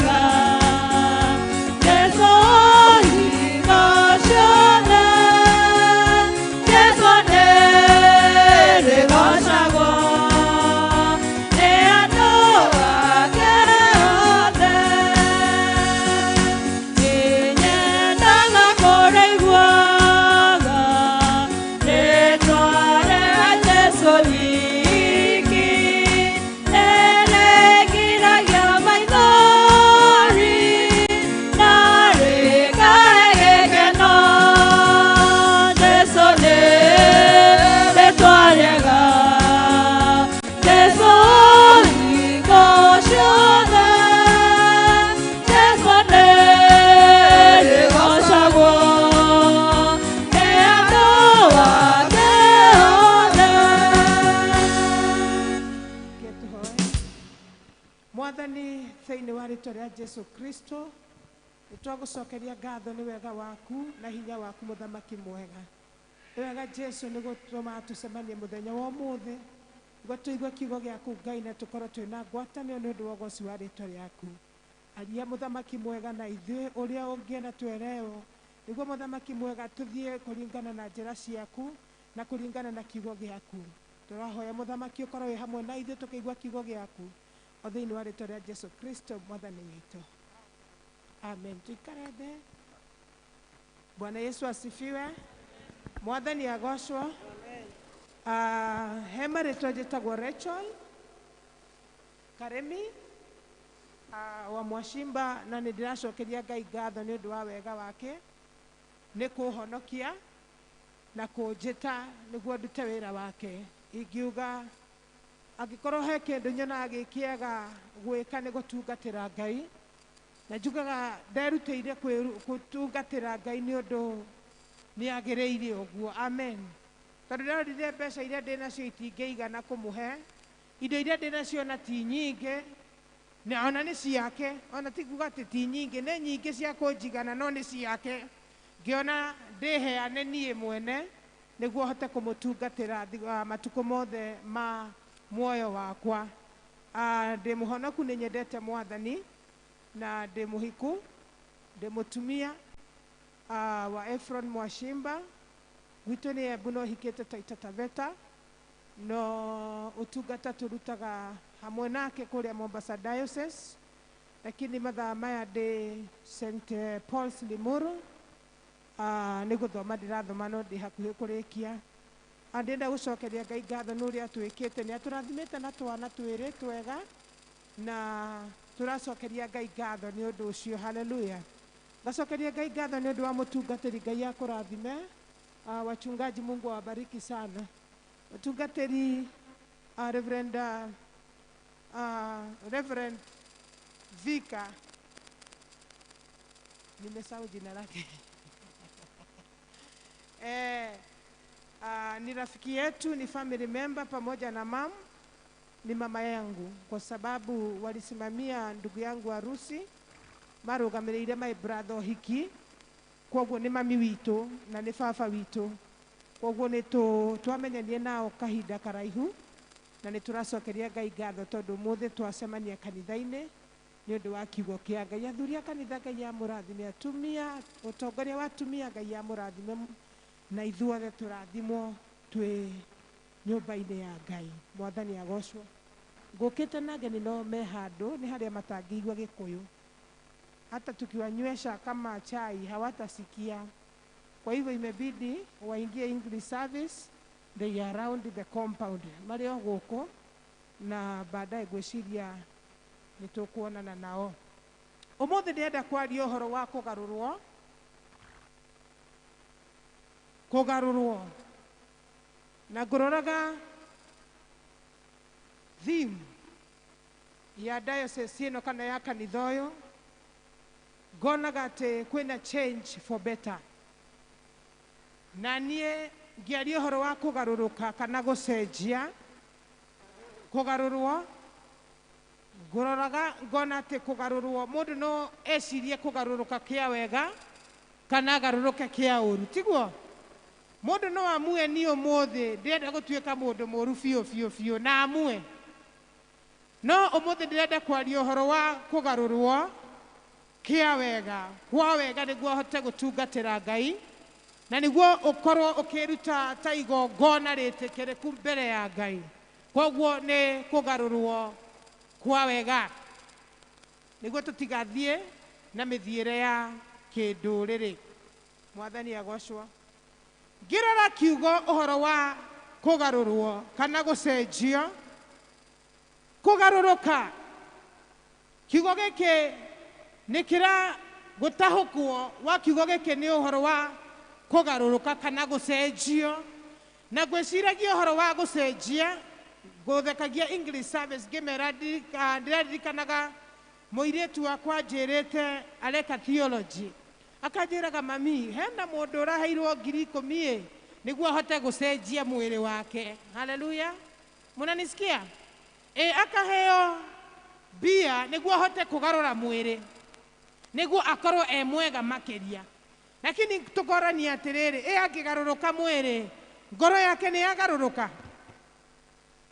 Mwathani thĩinĩ wa rĩtwa rĩa Jesu Kristo, nĩtwagũcokeria ngatho nĩ wega waku na hinya waku mũthamaki mwega. Nĩ wega Jesu nĩ gũtũma tũcemanie mũthenya wa ũmũthĩ nĩguo tũigue kiugo gĩaku Ngai na tũkorwo twĩna ngwatanĩro nĩ ũndũ wa ũgoci wa rĩtwa rĩaku. Aria mũthamaki mwega na ithuĩ ũrĩa ũngĩenda twerewo nĩguo mũthamaki mwega tũthiĩ kũringana na njĩra ciaku na kũringana na kiugo gĩaku. Tũrahoya mũthamaki ũkorwo wĩ hamwe na ithuĩ tũkĩigua kiugo gĩaku o thĩinĩ wa rĩtwa rĩa Jesu Kristo mwathani witũ. Amen. Tuikare thĩ. Bwana Yesu asifiwe. Mwathani agocwo. He marĩtwa njĩtagwo Rachel Karemi wa Mwashimba, na nĩ ndĩracokeria Ngai ngatho nĩ ũndũ wa wega wake nĩ kũhonokia na kũnjĩta nĩguo ndute wĩra wake. Ingiuga angĩkorwo he kĩndũ nyonaga gĩ kĩega gwĩka nĩ gũtungatĩra Ngai, na njugaga nderutĩire gũtungatĩra Ngai nĩ ũndũ nĩ agĩrĩire ũguo. Amen. Tondũ ndarorire mbeca iria ndĩ nacio itingĩigana kũmũhe, indo iria ndĩ nacio na ti nyingĩ, na ona nĩ ciake, ona ti kuga atĩ ti nyingĩ, nĩ nyingĩ cia kũnjigana no nĩ ciake. Ngĩona ndĩheane niĩ mwene nĩguo hote kũmũtungatĩra matukũ mothe ma muoyo wakwa. Ndĩ mũhonoku, nĩ nyendete Mwathani, na ndĩ mũhiku, ndĩ mũtumia wa Ephron Mwashimba. Gwitũ nĩ Embu no hikĩte Taita Taveta, no ũtungata tũrutaga hamwe nake kũrĩa Mombasa Diocese, lakini mathaa maya ndĩ St Paul's Limuru. Nĩ gũthoma ndĩrathoma no ndĩ hakuhĩ kũrĩkia. Ndĩrenda gũcokeria Ngai ngatho nĩ ũrĩa atwĩkĩte, nĩ atũrathimĩte na twana twĩrĩ twega, na tũracokeria Ngai ngatho nĩ ũndũ ũcio. Haleluya. Ngacokeria Ngai ngatho nĩ ũndũ wa mũtungatĩri, Ngai akũrathime. Wachungaji, Mungu awabariki sana. Mũtungatĩri Reverend Reverend Vika, nimesahau jina lake. Ni rafiki yetu, ni family member pamoja na mam, ni mama yangu kwa sababu walisimamia ndugu yangu harusi, marũgamĩrĩire my brother hiki, koguo nĩ mami witũ na nĩ baba witũ, koguo nĩ twamenyanie nao kahinda karaihu, na nĩ tũracokeria Ngai ngatho tondũ ũmũthĩ twacemania kanitha-inĩ nĩ ũndũ wa kiugo kĩa Ngai. Athuri a kanitha, Ngai amũrathime, atumia, ũtongoria wa atumia, Ngai amũrathime, na ithuothe tũrathimwo twĩ nyũmba-inĩ ya Ngai. Mwathani agocwo. Ngũkĩte na ageni no me handũ nĩ harĩa matangĩigua Gĩkũyũ, hata tukiwanywesha kama chai hawatasikia. Kwa hivyo imebidi waingie English service, they are around the compound marĩ o gũkũ, na baadaye ngwĩciria nĩ tũkuonana nao. Ũmũthĩ ndĩrenda kwaria ũhoro wa kũgarũrwo, kũgarũrwo, na ngũroraga theme ya diocese ĩno kana ya kanitha ũyũ, ngonaga atĩ kwĩna change for better. Na niĩ ngĩaria ũhoro wa kũgarũrũka kana gũcenjia, kũgarũrwo, ngũroraga ngona atĩ kũgarũrwo, mũndũ no ecirie kũgarũrũka kĩa wega kana agarũrũke kĩa ũru, tiguo? Mũndũ no amue niĩ ũmũthĩ ndĩrenda gũtuĩka mũndũ mũru biũ biũ biũ, na amue. No ũmũthĩ ndĩrenda kwaria ũhoro wa kũgarũrwo kĩa wega, kwa wega nĩguo hote gũtungatĩra Ngai, na nĩguo ũkorwo ũkĩruta ta igongona rĩtĩkĩrĩku mbere ya Ngai. Koguo nĩ kũgarũrwo kwa wega nĩguo tũtigathiĩ na mĩthiĩre ya kĩndũrĩrĩ. Mwathani agocwo. Ngĩrora kiugo ũhoro wa kũgarũrwo kana gũcenjio, kũgarũrũka, kiugo gĩkĩ nĩ kĩra gũtahũkwo wa kiugo gĩkĩ nĩ ũhoro wa kũgarũrũka kana gũcenjio. Na ngwĩciragia ũhoro wa gũcenjia, ngũthekagia English service ngĩmera ndĩraririkanaga mũirĩtu wakwa anjĩrĩte areka theology, akanjĩraga mami, hena mũndũ ũraheirwo 10,000 ĩ nĩguo ahote gũcenjia mwĩrĩ wake. Haleluya, mũnanisikia? Akaheo Mbia nĩguo ahote kũgarũra mwĩrĩ, nĩguo akorwo e mwega makĩria. Lakini tũkorania atĩrĩrĩ, ĩ angĩgarũrũka mwĩrĩ, ngoro yake nĩ yagarũrũka?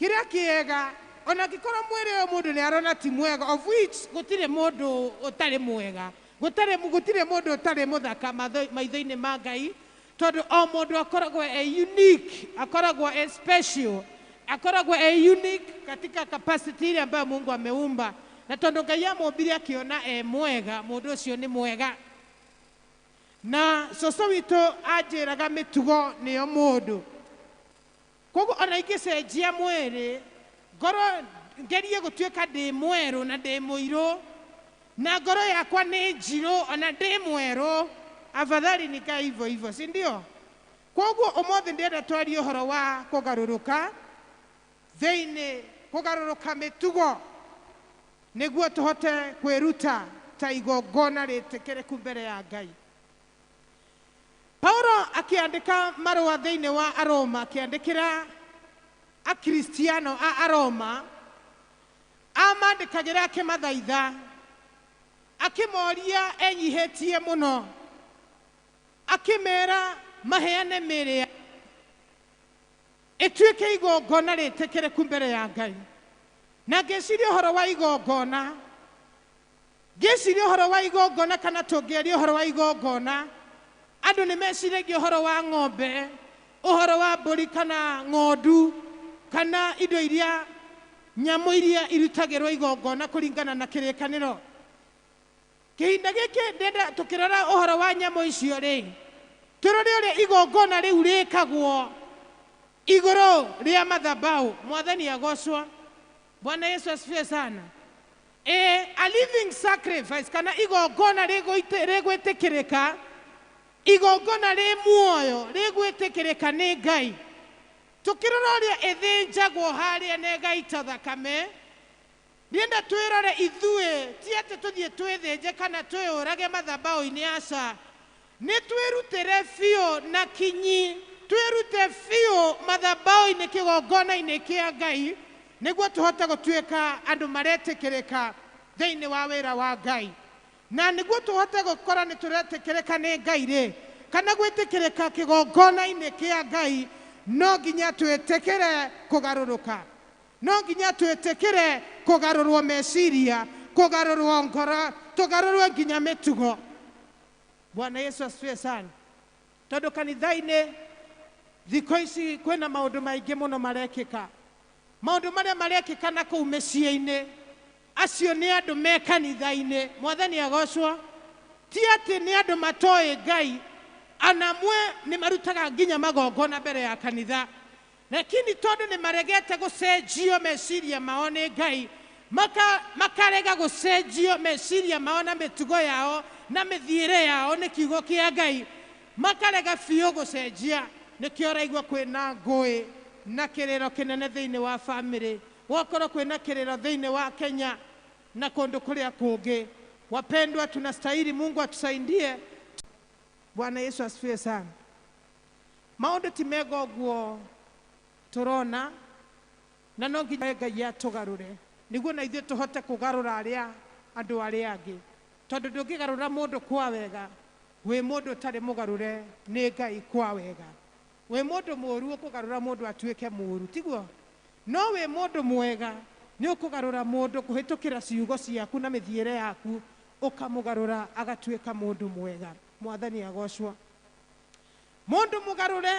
Kĩrĩa kĩega, ona angĩkorwo mwĩrĩ ũyũ mũndũ nĩ arona ti mwega, of which gũtirĩ mũndũ ũtarĩ mwega, gũtirĩ mũndũ ũtarĩ mũthaka maitho-inĩ ma Ngai, tondũ o mũndũ akoragwo e unique, akoragwo e special, akoragwo e unique katika capacity ile ambayo Mungu ameumba. Na tondũ Ngai amũmbire akĩona e mwega, mũndũ ũcio nĩ mwega. Na cũcũ witũ anjĩraga mĩtugo nĩyo mũndũ. Koguo ona ingĩcenjia mwĩrĩ, ngoro ngerie gũtuĩka ndĩ mwerũ na ndĩ mũirũ, na ngoro yakwa nĩ njirũ ona ndĩ mwerũ, afadhali nikae hivyo hivyo, si ndio? Koguo ũmũthĩ ndĩrenda twarie ũhoro wa kũgarũrũka thĩinĩ, kũgarũrũka mĩtugo, nĩguo tũhote kwĩruta ta igongona rĩtĩkĩrĩku mbere ya Ngai. Paulo akĩandĩka marũa thĩinĩ wa Aroma, akĩandĩkĩra Akristiano a Aroma, amandĩkagĩra akĩmathaitha, akĩmoria enyihĩtie mũno, akĩmera maheane mĩĩrĩ ĩtuĩke igongona rĩtĩkĩrĩku mbere ya Ngai. Na ngĩciria ũhoro wa igongona, ngĩciria ũhoro wa igongona, kana tũngĩaria ũhoro wa igongona, andũ nĩ meciragia ũhoro wa ng'ombe, ũhoro wa mbũri kana ng'ondu, kana indo iria, nyamũ iria irutagĩrwo igongona kũringana na kĩrĩkanĩro. Kĩhinda gĩkĩ ndĩrenda tũkĩrora ũhoro wa nyamũ icio rĩ, tũrore ũrĩa igongona rĩu rĩkagwo igũrũ rĩa madhabahu. Mwathani agocwo. Bwana Yesu asifiwe sana. A living sacrifice, kana igongona rĩgwĩtĩkĩrĩka, igongona rĩ muoyo rĩgwĩtĩkĩrĩka nĩ Ngai. Tũkĩrora ũrĩa ĩthĩnjagwo harĩa na ĩgaita thakame, ndĩrenda twĩrore ithuĩ, ti atĩ tũthiĩ twĩthĩnje kana twĩũrage mathabahu-inĩ, aca. Nĩ twĩrutĩre biũ na kinyi, twĩrute biũ mathabahu-inĩ, kĩgongona-inĩ kĩa Ngai, nĩguo tũhote gũtuĩka andũ maretĩkĩrĩka thĩinĩ wa wĩra wa Ngai. Na nĩguo tũhote gũkorwo nĩ tũretĩkĩrĩka nĩ Ngai rĩ, kana gwĩtĩkĩrĩka kĩgongona-inĩ kĩa Ngai, no nginya twĩtĩkĩre kũgarũrũka, no nginya twĩtĩkĩre kũgarũrwo meciria, kũgarũrwo ngoro, tũgarũrwo nginya mĩtugo. Bwana Yesu asifiwe sana. Tondũ kanitha-inĩ thikũ ici kwĩna maũndũ maingĩ mũno marekĩka. Maũndũ marĩa marekĩka na kũu mĩciĩ-inĩ, acio nĩ andũ me kanitha-inĩ. Mwathani agocwo. Ti atĩ nĩ andũ matoĩ Ngai, anamwe nĩ marutaga nginya magongona mbere ya kanitha, lakini tondũ nĩ maregete gũcenjio meciria mao nĩ Ngai, makarega gũcenjio meciria mao na mĩtugo yao na mĩthiĩre yao nĩ kiugo kĩa Ngai, makarega biũ gũcenjia. Nĩkĩo ũraigua kwĩna ngũĩ na kĩrĩro kĩnene thĩinĩ wa bamĩrĩ, gwakorwo kwĩna kĩrĩro thĩinĩ wa Kenya na kũndũ kũrĩa kũngĩ. Wapendwa, tunastahili Mungu atusaidie. Bwana Yesu asifiwe sana. Maũndũ ti mega ũguo tũrona, na no nginya Ngai atũgarũre nĩguo na ithuĩ tũhote kũgarũra arĩa andũ arĩa angĩ, tondũ ndũngĩgarũra mũndũ kwa wega wĩ mũndũ ũtarĩ mũgarũre nĩ Ngai kwa wega. Wĩ mũndũ mũũru ũkũgarũra mũndũ atuĩke mũũru, tiguo? No wĩ mũndũ mwega nĩ ũkũgarũra mũndũ kũhĩtũkĩra ciugo ciaku na mĩthiĩre yaku, ũkamũgarũra agatuĩka mũndũ mwega. Mwathani agocwo. Mũndũ mũgarũre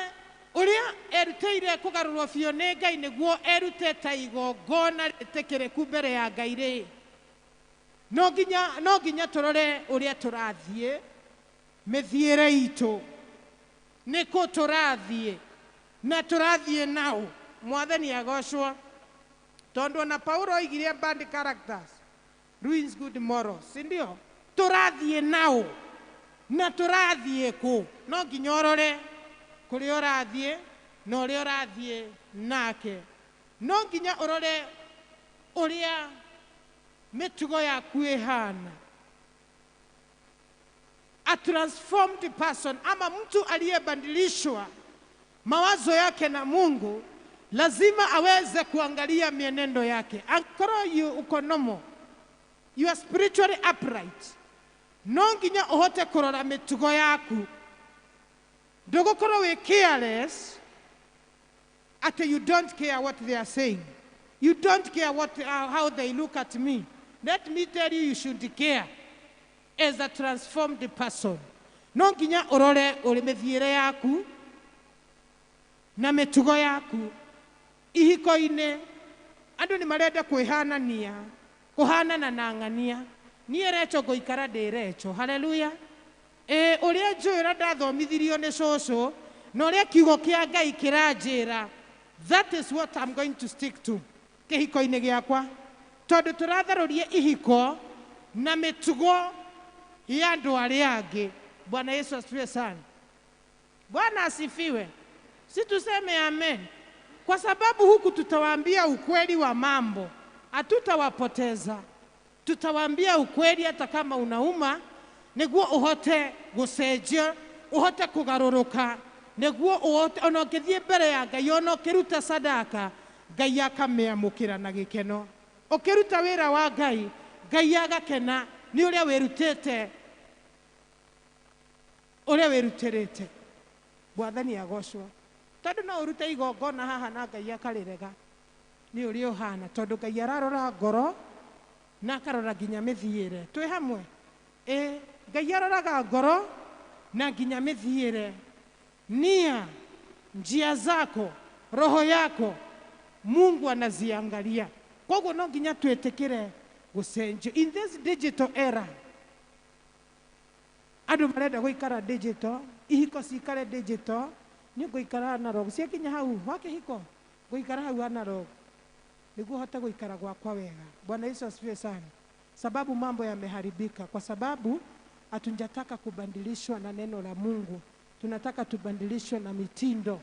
ũrĩa erutĩire kũgarũrwo biũ nĩ Ngai nĩguo erute ta igongona rĩtĩkĩrĩku mbere ya Ngai rĩ, no nginya tũrore ũrĩa tũrathiĩ, mĩthiĩre itũ, nĩkũ tũrathiĩ na tũrathiĩ naũ. Mwathani agocwo. Tondũ ona Paulo oigire bad characters ruins good morals, si ndio? Tũrathiĩ naũ na tũrathiĩ kũ? No nginya ũrore kũrĩa ũrathiĩ na ũrĩa ũrathiĩ nake. No nginya ũrore ũrĩa mĩtugo yaku ĩhana. A transformed person, ama mtu aliyebadilishwa mawazo yake na Mungu, lazima aweze kuangalia mienendo yake. Akorwo uko nomo, You are spiritually upright. No nginya ũhote kũrora mĩtugo yaku. Ndũgũkorwo wĩ careless atĩ you don't care what they are saying. You don't care what, how they look at me. Let me tell you, you should care as a transformed person. No nginya ũrore ũrĩ mĩthiĩre yaku na mĩtugo yaku. Ihiko-inĩ andũ nĩ marenda kwĩhanania, kũhanana na ng'ania. Niĩ Recho ngũikara ndĩ Recho. Haleluya. Ĩ ũrĩa njũĩ ũrĩa ndathomithirio nĩ cũcũ na ũrĩa kiugo kĩa Ngai kĩranjĩra, that is what I'm going to stick to kĩhiko-inĩ gĩakwa, tondũ tũratharũria ihiko na mĩtugo ya andũ arĩa angĩ. Bwana Yesu asifiwe sana. Bwana asifiwe. Si tuseme amen? Kwa sababu huku tutawaambia ukweli wa mambo, hatutawapoteza. Tutawaambia ukweli hata kama unauma, niguo uhote gucenjia, uhote kugarũrũka, niguo uhote ona ũngĩthiĩ mbere ya Ngai, ona ũkĩruta sadaka, Ngai akamĩamũkĩra na gĩkeno. Ũkĩruta wĩra wa Ngai, Ngai agakena nĩ ũrĩa wĩrutĩte, ũrĩa wĩrutĩrĩte. Mwathani agocwo. Tondũ no ũrute igongona haha na Ngai akarĩrega, nĩ ũrĩa ũhana, tondũ Ngai ararora ngoro na akarora nginya mĩthiĩre. Twĩ hamwe? Ĩ, Ngai aroraga ngoro na nginya mĩthiĩre. Nia, njia zako, roho yako, Mungu anaziangalia. Koguo no nginya twĩtĩkĩre gũcenjio. In this digital era, andũ marenda gũikara digital, ihiko cikare digital, niĩ ngũikara analog. Ciakinya hau, wa kĩhiko, ngũikara hau analog nĩguo hote gũikara gwakwa wega. Bwana Yesu asifiwe sana. Sababu mambo yameharibika kwa sababu hatunjataka kubadilishwa na neno la Mungu. Tunataka tubadilishwe na mitindo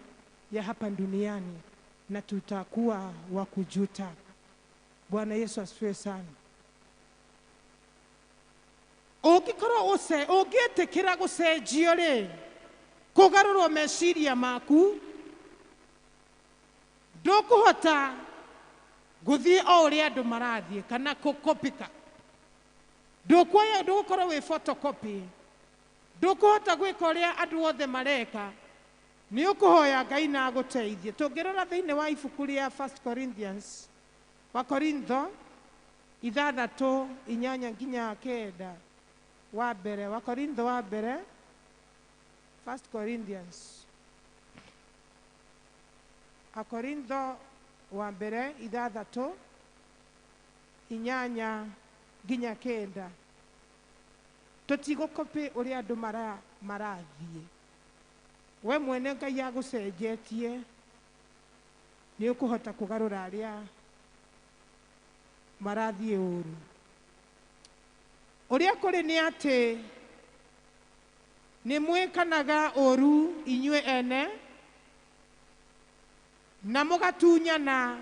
ya hapa duniani na tutakuwa wa kujuta. Bwana Yesu asifiwe sana. Ũngĩkorwo ũngĩtĩkĩra gũcenjio rĩ, kũgarũrwo meciria maku, ndũkũhota gũthiĩ o ũrĩa andũ marathiĩ kana kũkopika. Ndũkuoya, ndũgũkorwo wĩ photocopy. Ndũkũhota gwĩka ũrĩa andũ othe mareka. Nĩ ũkũhoya Ngai na agũteithie. Tũngĩrora thĩinĩ wa ibuku rĩa 1 Corinthians, wa Korintho 6 8 nginya 9, wa mbere, wa Korintho wa mbere, 1 Corinthians, Akorintho wa mbere 6 8 nginya 9. Tũtigũkopĩ ũrĩa andũ marathiĩ. We mwene Ngai agũcenjetie, nĩ ũkũhota kũgarũra arĩa marathiĩ ũru. Ũrĩa kũrĩ nĩ atĩ nĩ mwĩkanaga ũru inyuĩ ene na mũgatunyana,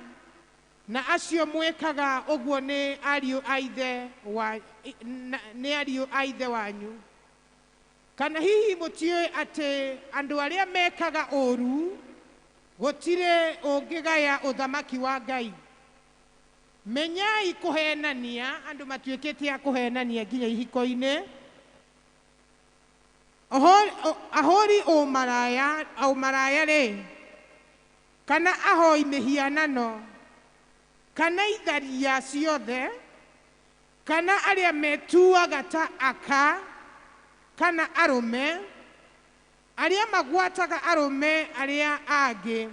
na acio mwĩkaga ũguo nĩ ariũ a ithe wa, nĩ ariũ a ithe wanyu. Kana hihi mũtiũĩ atĩ andũ arĩa mekaga ũru gũtirĩ ũngĩgaya ũthamaki wa Ngai? Menyai kũhenania, andũ matuĩkĩte a kũhenania nginya ihiko-inĩ. Ahũri ũmaraya rĩ, kana ahoi mĩhianano, kana itharia ciothe, kana arĩa metuaga ta aka kana arũme, arĩa magwataga arũme arĩa angĩ,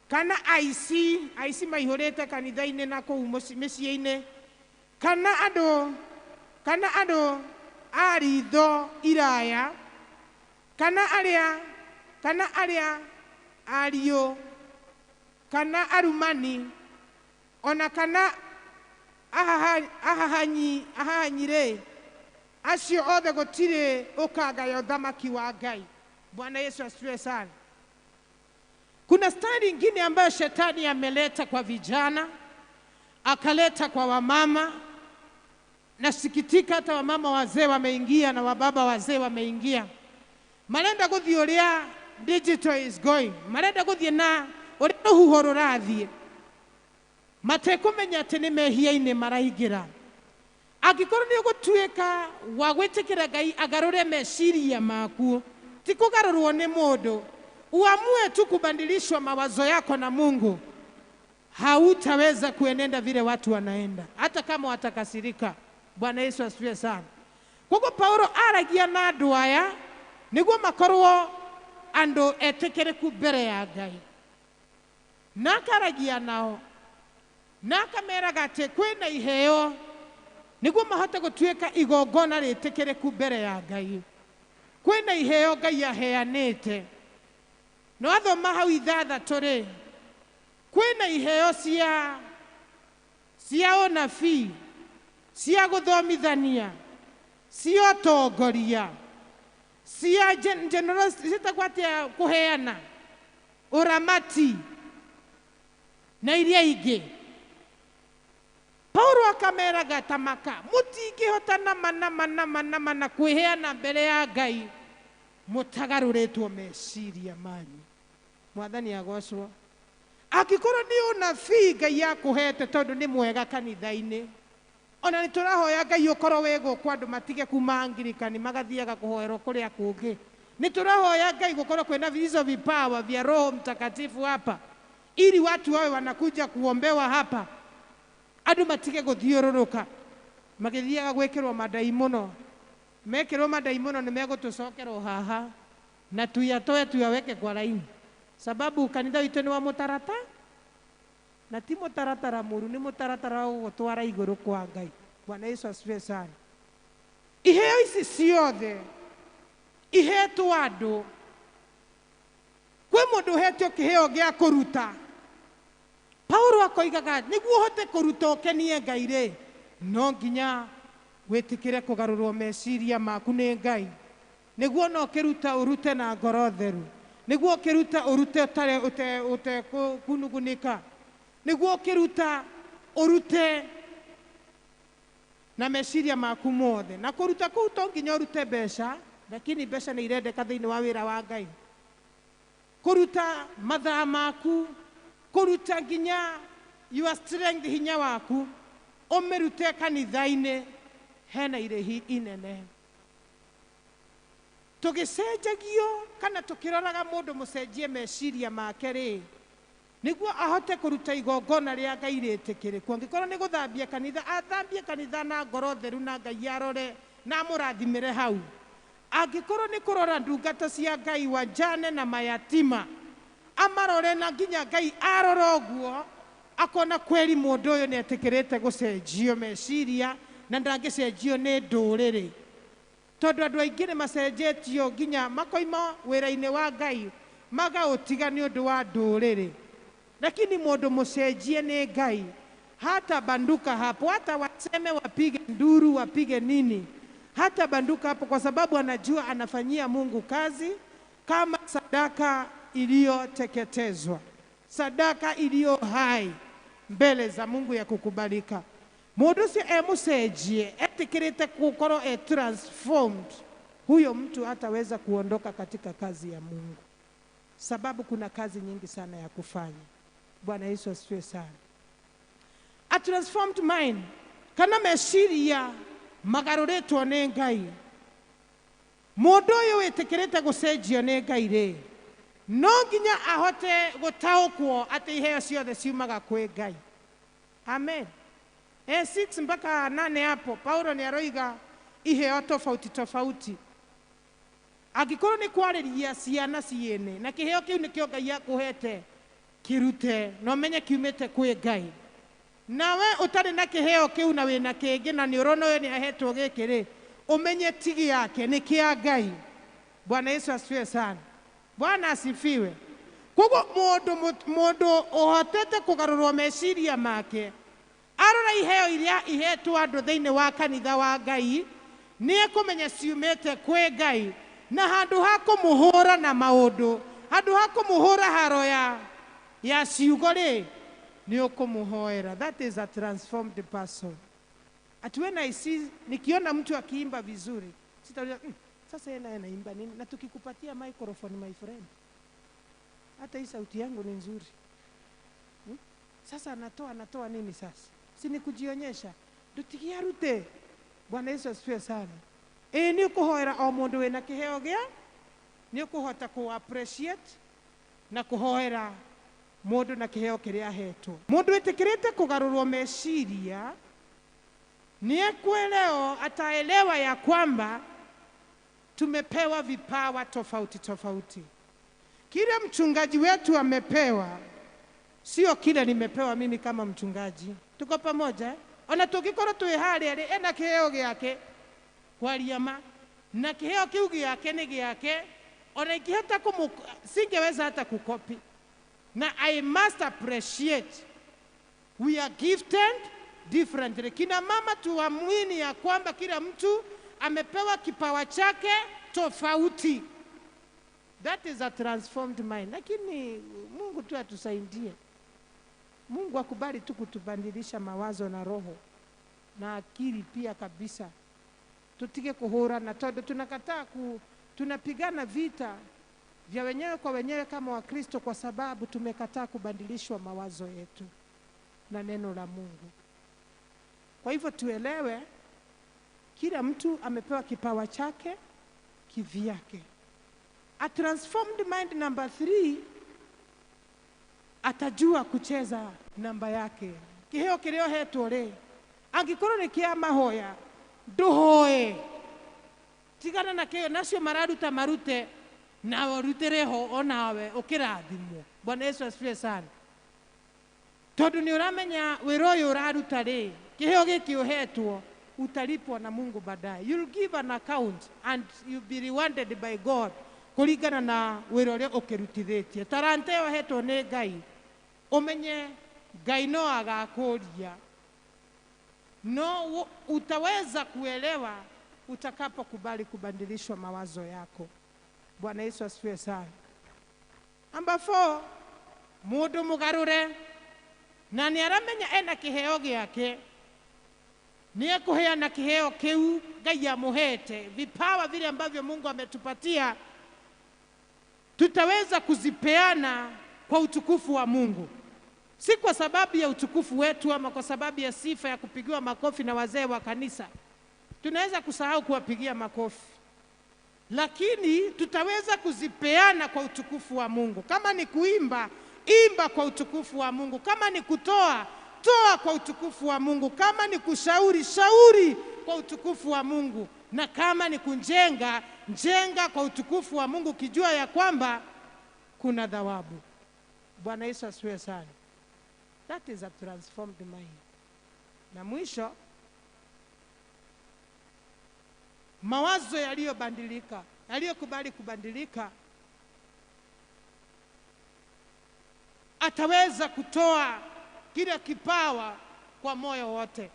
kana aici, aici maihũrĩte kanitha-inĩ na kũu mĩciĩ-inĩ, kana andũ a ritho iraya, kana arĩa ariũ, kana arumani, ona kana ahahanyi rĩ, acio othe gũtirĩ ũkagaya ũthamaki wa Ngai. Bwana Yesu asifiwe sana. Kuna stari ingine ambayo shetani ameleta kwa vijana, akaleta kwa wamama. Nasikitika hata wamama wazee wameingia na wababa wazee wameingia. Marenda gũthiĩ ũrĩa digital is going. Marenda gũthiĩ na ũrĩa rũhuho rũrathiĩ. Matekũmenya atĩ nĩ mehia-inĩ maraingĩra. Angĩkorwo nĩ ũgũtuĩka wa gwĩtĩkĩra Ngai agarũre meciria maku, ti kũgarũrwo nĩ mũndũ, uamue tu kubadilishwa mawazo yako na Mungu, hautaweza kuenenda vile watu wanaenda, hata kama watakasirika. Bwana Yesu asifiwe sana. Koguo Paulo aragia na andũ aya nĩguo makorwo andũ etĩkĩrĩku mbere ya Ngai, na akaragia nao na akameraga atĩ kwĩna iheo nĩguo mahote gũtuĩka igongona rĩtĩkĩrĩku mbere ya Ngai. Kwĩna iheo Ngai aheanĩte. No athoma hau ithathatũ rĩ, kwĩna iheo cia ũnabii, cia gũthomithania, cia ũtongoria, cia generosity, ciĩtagwo atĩa, kũheana, ũramati na iria ingĩ. Paulo akameraga ta maka, mũtingĩhota nama nama nama nama na kwĩheana mbere ya Ngai mũtagarũrĩtwo meciria manyu. Mwathani agocwo. Angĩkorwo nĩ ũnabii Ngai akũhete tondũ nĩ mwega kanitha-inĩ, ona nĩ tũrahoya Ngai ũkorwo wĩ gũkũ andũ matige kuma Anglikani magathiaga kũhoerwo kũrĩa kũngĩ. Nĩ tũrahoya Ngai gũkorwo kwĩna hizo vipawa vya Roho Mtakatifu hapa, ili watu wawe wanakuja kuombewa hapa, andũ matige gũthiũrũrũka magĩthiaga gwĩkĩrwo mandaimono. Mekĩrwo mandaimono nĩ megũtũcokerwo haha na tuyatoe tuyaweke kwa laini, sababu kanitha witũ nĩ wa mũtarata, na ti mũtaratara mũru, nĩ mũtaratara wa gũgũtwara igũrũ kwa Ngai. Bwana Yesu asifiwe sana. Iheo ici ciothe ihetwo andũ. Kwĩ mũndũ ũhetwo kĩheo gĩa kũruta. Paulo akoigaga nĩguo ũhote kũruta ũkenie Ngai rĩ, no nginya wĩtĩkĩre kũgarũrwo meciria maku nĩ Ngai, nĩguo no ũkĩruta ũrute na ngoro theru, nĩguo ũkĩruta ũrute ũtarĩ ũtekunugunĩka, nĩguo ũkĩruta ũrute na meciria maku mothe. Na kũruta kũu to nginya ũrute mbeca, lakini mbeca nĩ irendeka thĩinĩ wa wĩra wa Ngai. Kũruta mathaa maku, kũruta nginya your strength, hinya waku, ũmĩrute kanitha-inĩ, hena irĩhi inene. Tũgĩcenjagio kana tũkĩroraga mũndũ mũcenjie meciria make rĩ, nĩguo ahote kũruta igongona rĩa Ngai rĩtĩkĩrĩku. Angĩkorwo nĩ gũthambia kanitha, athambie kanitha na ngoro theru na Ngai arore na amũrathimĩre hau. Angĩkorwo nĩ kũrora ndungata cia Ngai, wajane na mayatima, amarore na nginya Ngai arora ũguo akona kweri mũndũ ũyũ nĩ etĩkĩrĩte gũcenjio meciria na ndangĩcenjio nĩ ndũrĩrĩ. Tondũ andũ aingĩ nĩ macenjetio nginya makoima wĩra-inĩ wa Ngai magaũtiga nĩ ũndũ wa ndũrĩrĩ. Lakini mũndũ mũcenjie nĩ Ngai hata banduka hapo, hata waseme wapige nduru wapige nini, hata banduka hapo, kwa sababu anajua anafanyia Mungu kazi kama sadaka iliyoteketezwa, sadaka iliyo hai mbele za Mungu ya kukubalika. Mũndũ ũcio emũcenjie, etĩkĩrĩte gũkorwo e transformed, huyo mtu hataweza kuondoka katika kazi ya Mungu, sababu kuna kazi nyingi sana ya kufanya. Bwana Yesu asifiwe sana. A transformed mind, kana meciria magarũrĩtwo nĩ Ngai. Mũndũ ũyũ wĩtĩkĩrĩte gũcenjio nĩ Ngai rĩ, no nginya ahote gũtaũkwo atĩ iheo ciothe ciumaga kwĩ Ngai. Amen. 6 mpaka 8 hapo Paulo nĩ aroiga iheo tofauti tofauti. Angĩkorwo nĩ kwarĩria ciana ciene na kĩheo kĩu nĩkĩo Ngai akũhete, kĩrute na ũmenye kiumĩte kwĩ Ngai. Nawe ũtarĩ na kĩheo kĩu na wĩna kĩngĩ na nĩ ũrona ũyũ nĩ ahetwo gĩkĩ rĩ, ũmenye tigi yake nĩ kĩa Ngai. Bwana Yesu asifiwe sana. Bwana asifiwe. Koguo mũndũ ũhotete kũgarũrwo meciria make, arora iheo iria ihetwo andũ thĩinĩ wa kanitha wa Ngai, nĩ ekũmenya ciumĩte kwĩ Ngai, na handũ ha kũmũhũra na maũndũ, handũ ha kũmũhũra haro ya ciugo rĩ, nĩ ũkũmũhoera. That is a transformed person. At when I see, nikiona mtu akiimba vizuri, sitauliza, sasa yeye naye anaimba nini? Na tukikupatia microphone, my friend, hata hii sauti yangu ni nzuri. Sasa anatoa nini sasa? Si ni kujionyesha. Ndutigiarute. Bwana Yesu asifiwe sana. Ĩĩ nĩ ũkũhoera o mũndũ wĩna kĩheo gĩa, nĩ ũkũhota kũ appreciate na kũhoera mũndũ na kĩheo kĩrĩa ahetwo. Mũndũ wĩtĩkĩrĩte kũgarũrwo meciria nĩ ekuelewa, ataelewa ya kwamba tumepewa vipawa tofauti tofauti. Kile mchungaji wetu amepewa sio kile nimepewa mimi kama mchungaji. Tuko pamoja eh? Ona tũngĩkorwo twĩ harĩa rĩ, ena kĩheo gĩake kwaria ma, na kĩheo kĩu gĩake nĩ gĩake, ona ikihota singeweza hata kukopi. Na I must appreciate we are gifted differently. Kina mama tuamini ya kwamba kila mtu amepewa kipawa chake tofauti. That is a transformed mind. Lakini Mungu tu atusaidie. Mungu akubali tu kutubadilisha mawazo na roho na akili pia kabisa. Tutige kuhura na todo, tunakataa tunapigana vita vya wenyewe kwa wenyewe kama Wakristo kwa sababu tumekataa kubadilishwa mawazo yetu na neno la Mungu. Kwa hivyo tuelewe kila mtu amepewa kipawa chake kivyake. A transformed mind number 3 atajua kucheza namba yake. Kiheo kĩrĩa ũhetwo rĩ, angĩkorwo nĩ kĩa mahoya, ndũhoe. Tigana na kĩo, nacio mararuta marute, nawe ũrutĩre ho onawe ũkĩrathimwo. Bwana Yesu asifiwe sana. Tondũ nĩ ũramenya wĩra ũyũ ũraruta rĩ, kĩheo gĩkĩ ũhetwo, utalipwa na Mungu baadaye. You'll give an account and you'll be rewarded by God kũringana na wĩra ũrĩa ũkĩrutithĩtie. Taranta ĩyo ũhetwo nĩ Ngai, ũmenye Ngai no agakũria. No utaweza kuelewa utakapokubali kubadilishwa mawazo yako. Bwana Yesu asifiwe sana. Number 4, mũndũ mũgarũre na nĩ aramenya ena kĩheo gĩake, nĩ ekũheana kĩheo kĩu Ngai amũhete. Vipawa vile ambavyo Mungu ametupatia tutaweza kuzipeana kwa utukufu wa Mungu. Si kwa sababu ya utukufu wetu ama kwa sababu ya sifa ya kupigiwa makofi na wazee wa kanisa. Tunaweza kusahau kuwapigia makofi. Lakini tutaweza kuzipeana kwa utukufu wa Mungu. Kama ni kuimba, imba kwa utukufu wa Mungu. Kama ni kutoa, toa kwa utukufu wa Mungu. Kama ni kushauri, shauri kwa utukufu wa Mungu. Na kama ni kunjenga, njenga kwa utukufu wa Mungu, kijua ya kwamba kuna thawabu. Bwana Yesu asifiwe sana. That is a transformed mind. Na mwisho, mawazo yaliyobadilika, yaliyokubali kubadilika, ataweza kutoa kile kipawa kwa moyo wote.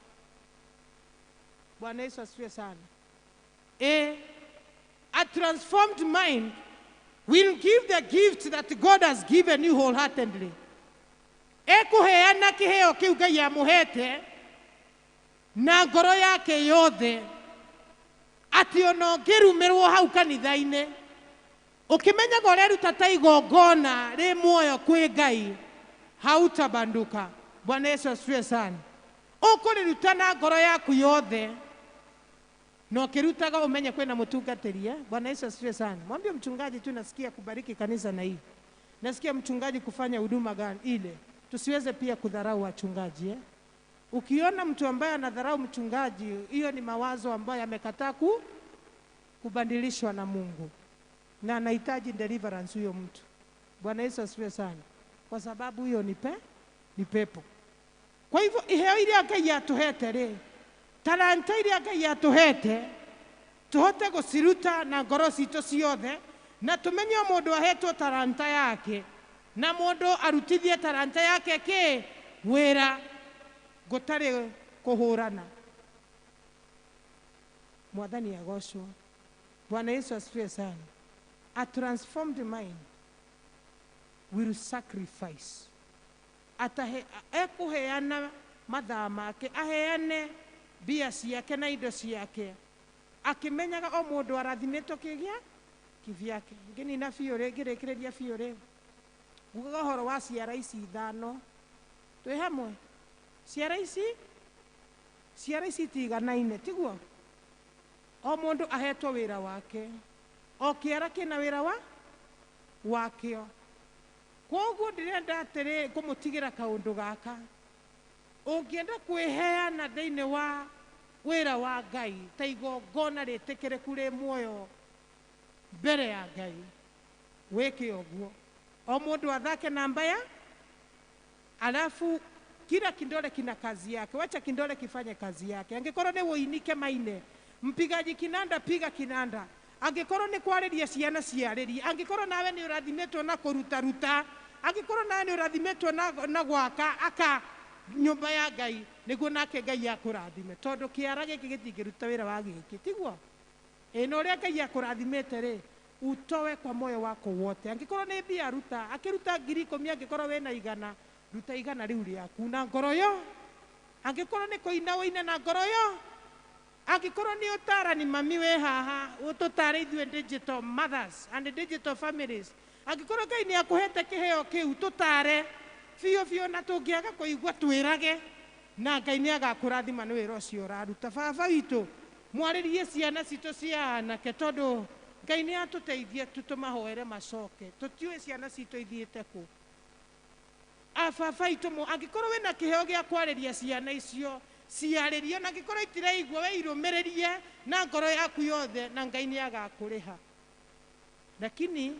Bwana Yesu asifiwe sana. A transformed mind will give the gift that God has given you wholeheartedly. Ekuheana kiheo kiu Ngai amuhete na ngoro yake yothe, ati ona ũngĩrumĩrwo hau kanitha-inĩ ũkĩmenyaga ũreruta ta igongona rĩ muoyo kwĩ Ngai, hautabanduka. Bwana Yesu asifiwe sana. Ũkũrĩruta na ngoro yaku yothe, na ũkĩrutaga ũmenye kwĩna mũtungatĩri. Bwana Yesu asifiwe sana. Mwambie mchungaji tu, nasikia kubariki kanisa na hii, nasikia mchungaji kufanya huduma gani ile. Tusiweze pia kudharau wachungaji. Ukiona mtu ambaye anadharau mchungaji, hiyo ni mawazo ambayo yamekataa kubadilishwa na Mungu, na anahitaji deliverance huyo mtu. Bwana Yesu asifiwe sana. Kwa sababu hiyo ni pepo. Kwa hivyo iheo iria Ngai atuhete rĩ, talanta iria Ngai atuhete, tuhote gũciruta na ngoro citũ ciothe, na tumenye o mũndũ ahetwo talanta yake, na mũndũ arutithie talanta yake kĩ wĩra, gũtarĩ kũhũrana. Mwathani agocwo. Bwana Yesu asifiwe sana. A transformed mind will sacrifice. Ekuheana mathaa make, aheane mbia ciake na indo ciake, akimenyaga o mũndũ arathimĩtwo kĩgĩa kivyake. Ngĩnina biũ rĩ, ngĩrĩkĩrĩria biũ rĩ, ngugaga ũhoro wa ciara ici ithano. Twĩ hamwe? Ciara ici itiganaine, tiguo? O mũndũ ahetwo wĩra wake, o kĩara kĩna wĩra wa wakĩo. Koguo ndĩrenda atĩrĩ kũmũtigĩra kaũndũ gaka, ũngĩenda kwĩheana thĩinĩ wa wĩra wa Ngai ta igongona rĩtĩkĩrĩku rĩ muoyo mbere ya Ngai, wĩke ũguo. O mũndũ athake namba ya, alafu kila kindole kina kazi yake. Wacha kindole kifanye kazi yake. Angĩkorwo nĩ ũinike maine, mpigaji kinanda piga kinanda. Angĩkorwo nĩ kwarĩria ciana ciarĩrie. Angĩkorwo nawe nĩ ũrathimĩtwo na kũrutaruta, angĩkorwo nawe nĩ ũrathimĩtwo na gwaka aka nyũmba ya Ngai, nĩguo nake Ngai akũrathime. Tondũ kĩara gĩkĩ gĩtingĩruta wĩra wa gĩkĩ, tiguo? Ĩ na ũrĩa Ngai akũrathimĩte rĩ, utoe kwa moyo wako wote. Angĩkorwo nĩ mbia ruta, akĩruta 10,000, angĩkorwo wĩna 100, ruta 100 rĩu rĩaku na ngoro yo. Angĩkorwo nĩ kũina ũine na ngoro yo. Angĩkorwo nĩ ũtarani mami wĩ haha, ũtũtare ithuĩ digital mothers and digital families. Angĩkorwo Ngai nĩ akũhete kĩheo kĩu, tũtare biũ biũ, na tũngĩaga kũigua twĩrage, na Ngai nĩ agakũrathima nĩ wĩra ũcio ũraruta. Baba witũ, mwarĩrie ciana citũ cia anake, tondũ Ngai nĩ atũteithie tu tũmahoere macoke. Tũtiũĩ ciana citũ ithiĩte kũ. Baba witũ, angĩkorwo wĩna kĩheo gĩa kwarĩria ciana icio, ciarĩrie, na angĩkorwo itiraigua we irũmĩrĩrie na ngoro yaku yothe, na Ngai nĩ agakũrĩha. Lakini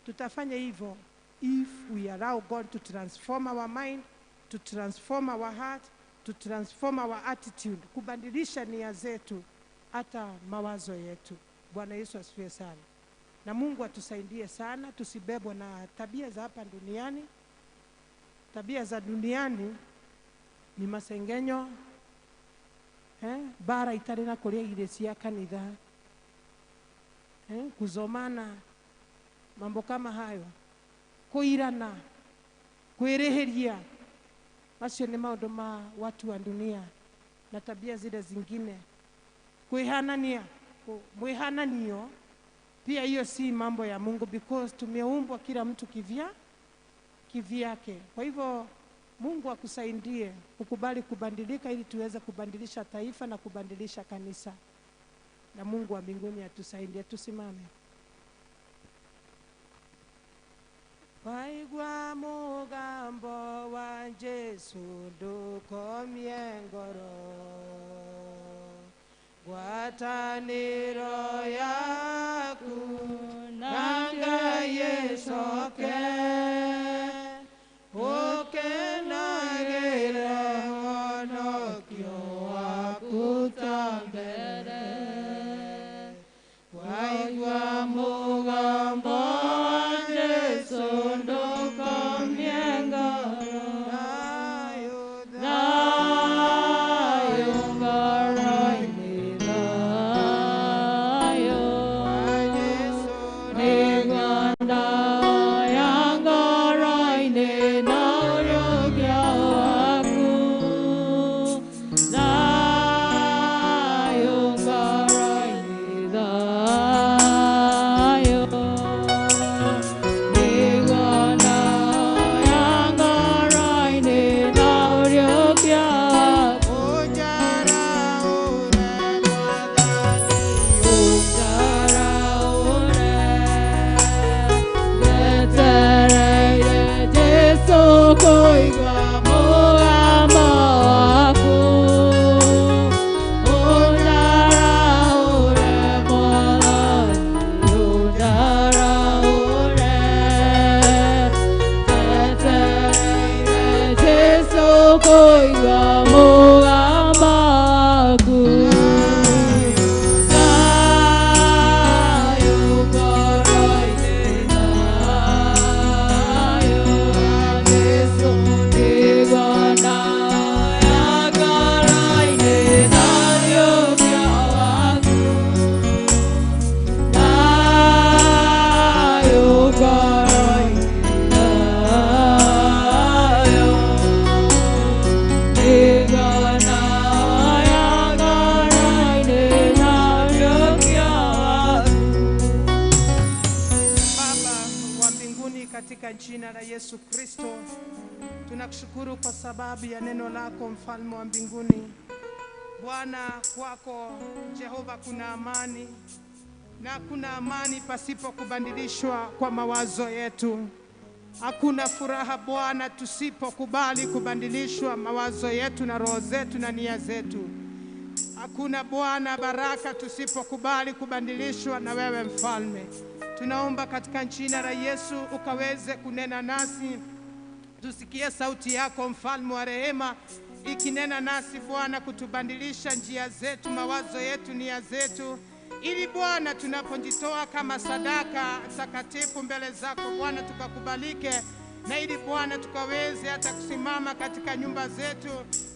tutafanya hivyo if we allow God to transform our mind, to transform our heart, to transform our attitude, kubadilisha nia zetu, hata mawazo yetu. Bwana Yesu asifiwe sana. Na Mungu atusaidie sana, tusibebwe na tabia za hapa duniani. Tabia za duniani ni masengenyo, bara itarĩ na kũrĩa irio cia kanitha, kuzomana, mambo kama hayo, kũirana, kwĩrĩhĩria. Macio nĩ maũndũ ma watu wa dunia, na tabia zile zingine. Kwĩhanania, mwĩhananio pia hiyo si mambo ya Mungu, because tumeumbwa kila mtu kivyake. Kwa hivyo Mungu akusaidie ukubali kubadilika ili tuweze kubadilisha taifa na kubadilisha kanisa. Na Mungu wa mbinguni atusaidie. Tusimame. Waigua mugambo wa Jesu ndukomie ngoro, ngwatanĩro yaku na Ngai ĩcoke, ũkenagĩre ũhonokio waku ta mbere. Waigua mũgambo wa Jesu ndũkomie ngoro, thayũ ngoro-inĩ, thayũ nĩngwenda ya ngoro-inĩ na ũrũgio waku, thayũ ngoro-inĩ, thayũ nĩngwenda ya ngoro-inĩ na ũrũgio waku. Njetereire Jesu kũigua mũgambo waku, ũnjarahũre Mwathani, ũnjarahũre. Njetereire Jesu kũigua mũgambo waku. Thayũ ngoro-inĩ, thayũ Jesu nĩngwenda ya ngoro-inĩ na ũrũgio waku, thayũ ngoro-inĩ, thayũ nĩngwenda ya ngoro-inĩ na ũrũgio waku. Baba wa mbinguni, katika jina la Yesu Kristo, tunakushukuru kwa sababu ya neno lako, mfalme wa mbinguni. Bwana, kwako Jehova kuna amani, na kuna amani pasipo kubadilishwa kwa mawazo yetu. Hakuna furaha Bwana tusipokubali kubadilishwa mawazo yetu na roho zetu na nia zetu. Hakuna Bwana baraka tusipokubali kubadilishwa na wewe Mfalme. Tunaomba katika jina la Yesu ukaweze kunena nasi, tusikie sauti yako Mfalme wa rehema ikinena nasi Bwana, kutubadilisha njia zetu, mawazo yetu, nia zetu, ili Bwana tunapojitoa kama sadaka takatifu mbele zako Bwana tukakubalike, na ili Bwana tukaweze hata kusimama katika nyumba zetu,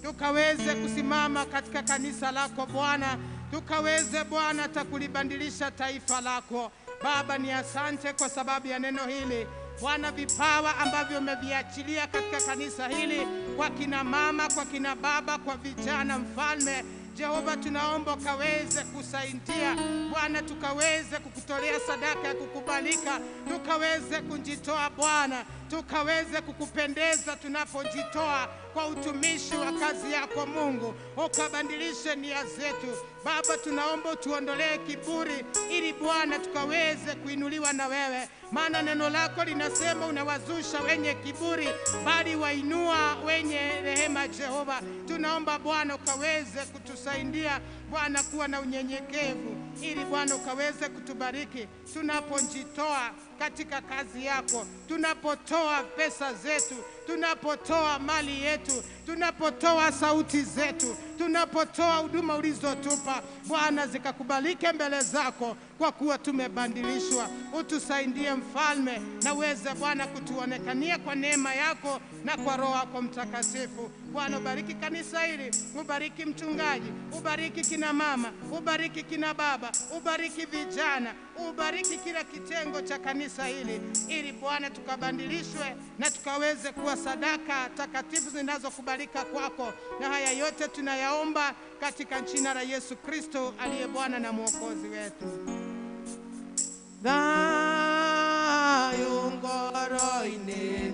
tukaweze kusimama katika kanisa lako Bwana, tukaweze Bwana hata kulibadilisha taifa lako. Baba, ni asante kwa sababu ya neno hili Bwana, vipawa ambavyo umeviachilia katika kanisa hili, kwa kina mama, kwa kina baba, kwa vijana, Mfalme Jehova, tunaomba ukaweze kusaidia Bwana, tukaweze kukutolea sadaka ya kukubalika, tukaweze kujitoa Bwana, tukaweze kukupendeza tunapojitoa kwa utumishi wa kazi yako Mungu. Ukabadilishe nia zetu Baba, tunaomba utuondolee kiburi, ili Bwana tukaweze kuinuliwa na wewe, maana neno lako linasema unawazusha wenye kiburi, bali wainua wenye rehema. Jehova, tunaomba Bwana ukaweze kutusaidia Bwana kuwa na unyenyekevu, ili Bwana ukaweze kutubariki tunapojitoa katika kazi yako, tunapotoa pesa zetu, tunapotoa mali yetu, tunapotoa sauti zetu, tunapotoa huduma ulizotupa Bwana, zikakubalike mbele zako, kwa kuwa tumebadilishwa. Utusaidie Mfalme, na uweze Bwana kutuonekania kwa neema yako na kwa Roho yako Mtakatifu. Bwana, ubariki kanisa hili, ubariki mchungaji, ubariki kina mama, ubariki kina baba, ubariki vijana, ubariki kila kitengo cha kanisa hili, ili Bwana tukabadilishwe na tukaweze kuwa sadaka takatifu zinazokubalika kwako. Na haya yote tunayaomba katika jina la Yesu Kristo aliye Bwana na Mwokozi wetu. Thayo ngoro-inĩ,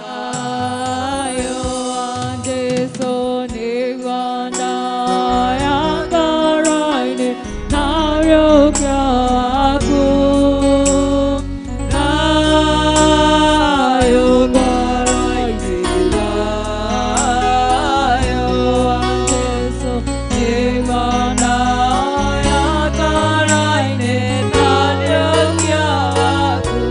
Thayo wa Jesu nĩguo ndoya ngoro-inĩ na ũrĩũkio waku. Thayo ngoro-inĩ, thayo wa Jesu nĩguo ndoya ngoro-inĩ na ũrĩũkio waku.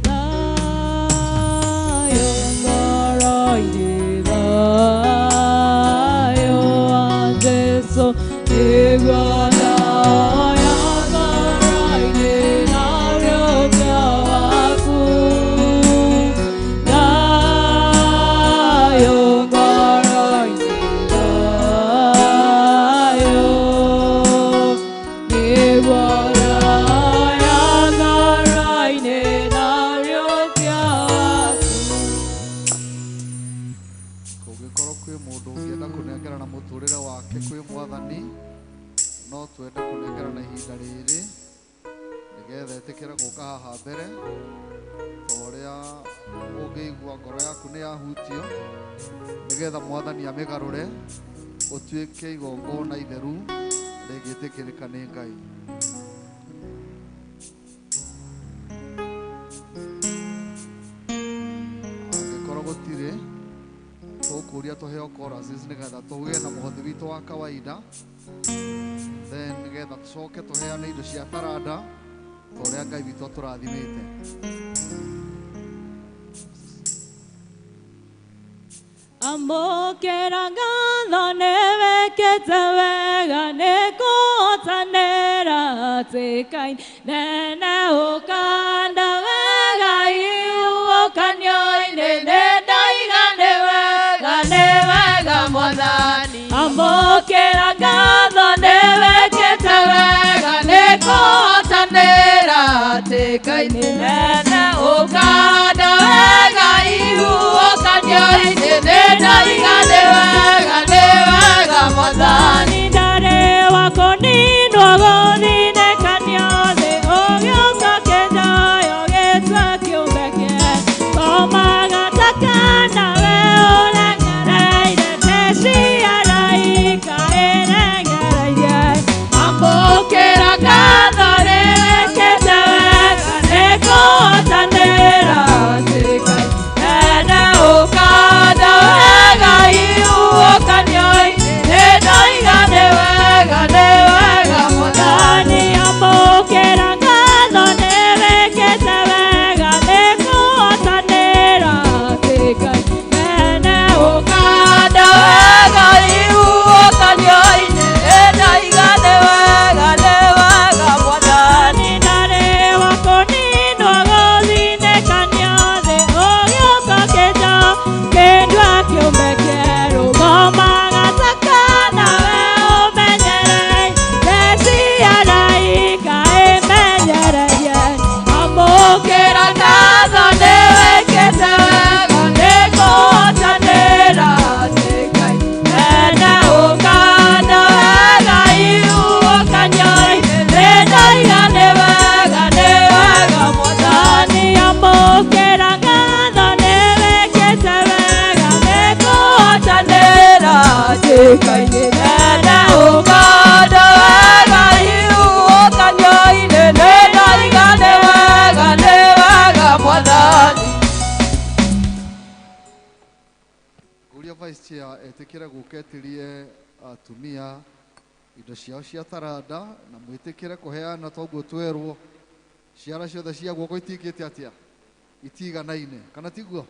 Thayo ngoro-inĩ, thayo wa Jesu nĩguo ndoya ngoro-inĩ na ũrĩũkio waku. Thayo ngoro-inĩ, thayo nĩguo ndoya ngoro-inĩ na ũrĩũkio waku. Kũngĩkorwo kwĩ mũndũ ũngĩenda kũnengerana mũtũrĩre wake kwĩ Mwathani, no twende kũnengerana ihinda rĩrĩ nĩgetha ĩtĩkĩre gũka haha mbere, ta ũrĩa ũngĩigua ngoro yaku nĩ yahutio, nĩgetha Mwathani amĩgarũre ũtuĩke igongona itheru rĩngĩtĩkĩrĩka nĩ Ngai. Angĩkorwo gũtirĩ, tũkũria tũheo choruses nĩgetha tũgĩe na mũhothi witũ wa kawaida, then nĩgetha tũcoke tũheane indo cia taranda ta ũrĩa Ngai witũ atũrathimĩte. Amũkĩra ngatho nĩwĩkĩte wega, nĩkũhotanĩra hatĩka-inĩ nene, ũkanda wega ihuhũkanio-inĩ, nĩndoiga nĩ wega, nĩ wega Mwathani. Amũkĩra ngatho nĩwĩkĩte wega, nĩkũhotanĩra hatĩka-inĩ nene, ũkanda wega ihuhũkanio-inĩ, nĩndoiga nĩ wega, nĩ wega Mwathani. Ndarĩ wa kũninwo gũthinĩkanio thĩ, ũgĩũka kĩnjoyo gĩtue kĩũmbe kĩerũ. Komaga ta kana we ũrengereire teciara Ngai nĩ nene ũkanda wega ihuhũkanio-inĩ nĩ ndoiga nĩ wega nĩ wega Mwathani. Nguria vice chair etĩkĩre gũka etĩrie atumia indo ciao cia taranda na mwĩtĩkĩre kũheana toguo twerwo ciara ciothe cia guoko itikĩte atĩa itiganaine kana tiguo?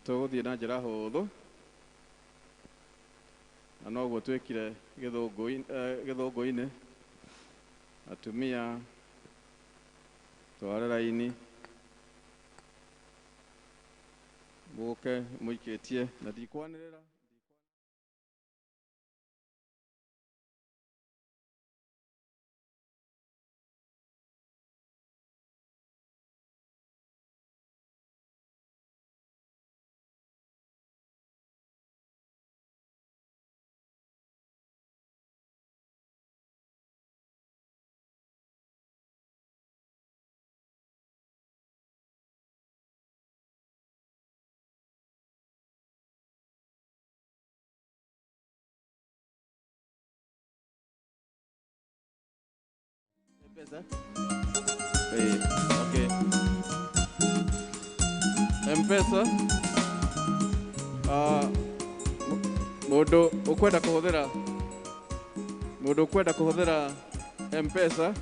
Tũgũthiĩ na njĩra hũthũ na noguo twĩkire gĩthũngũ-inĩ atumia tware raini mũke mũikĩtie na ndikwanĩrĩra. M-Pesa? Hey, okay. M-Pesa. Mundu ukwenda kuhuthira mundu ukwenda kuhuthira M-Pesa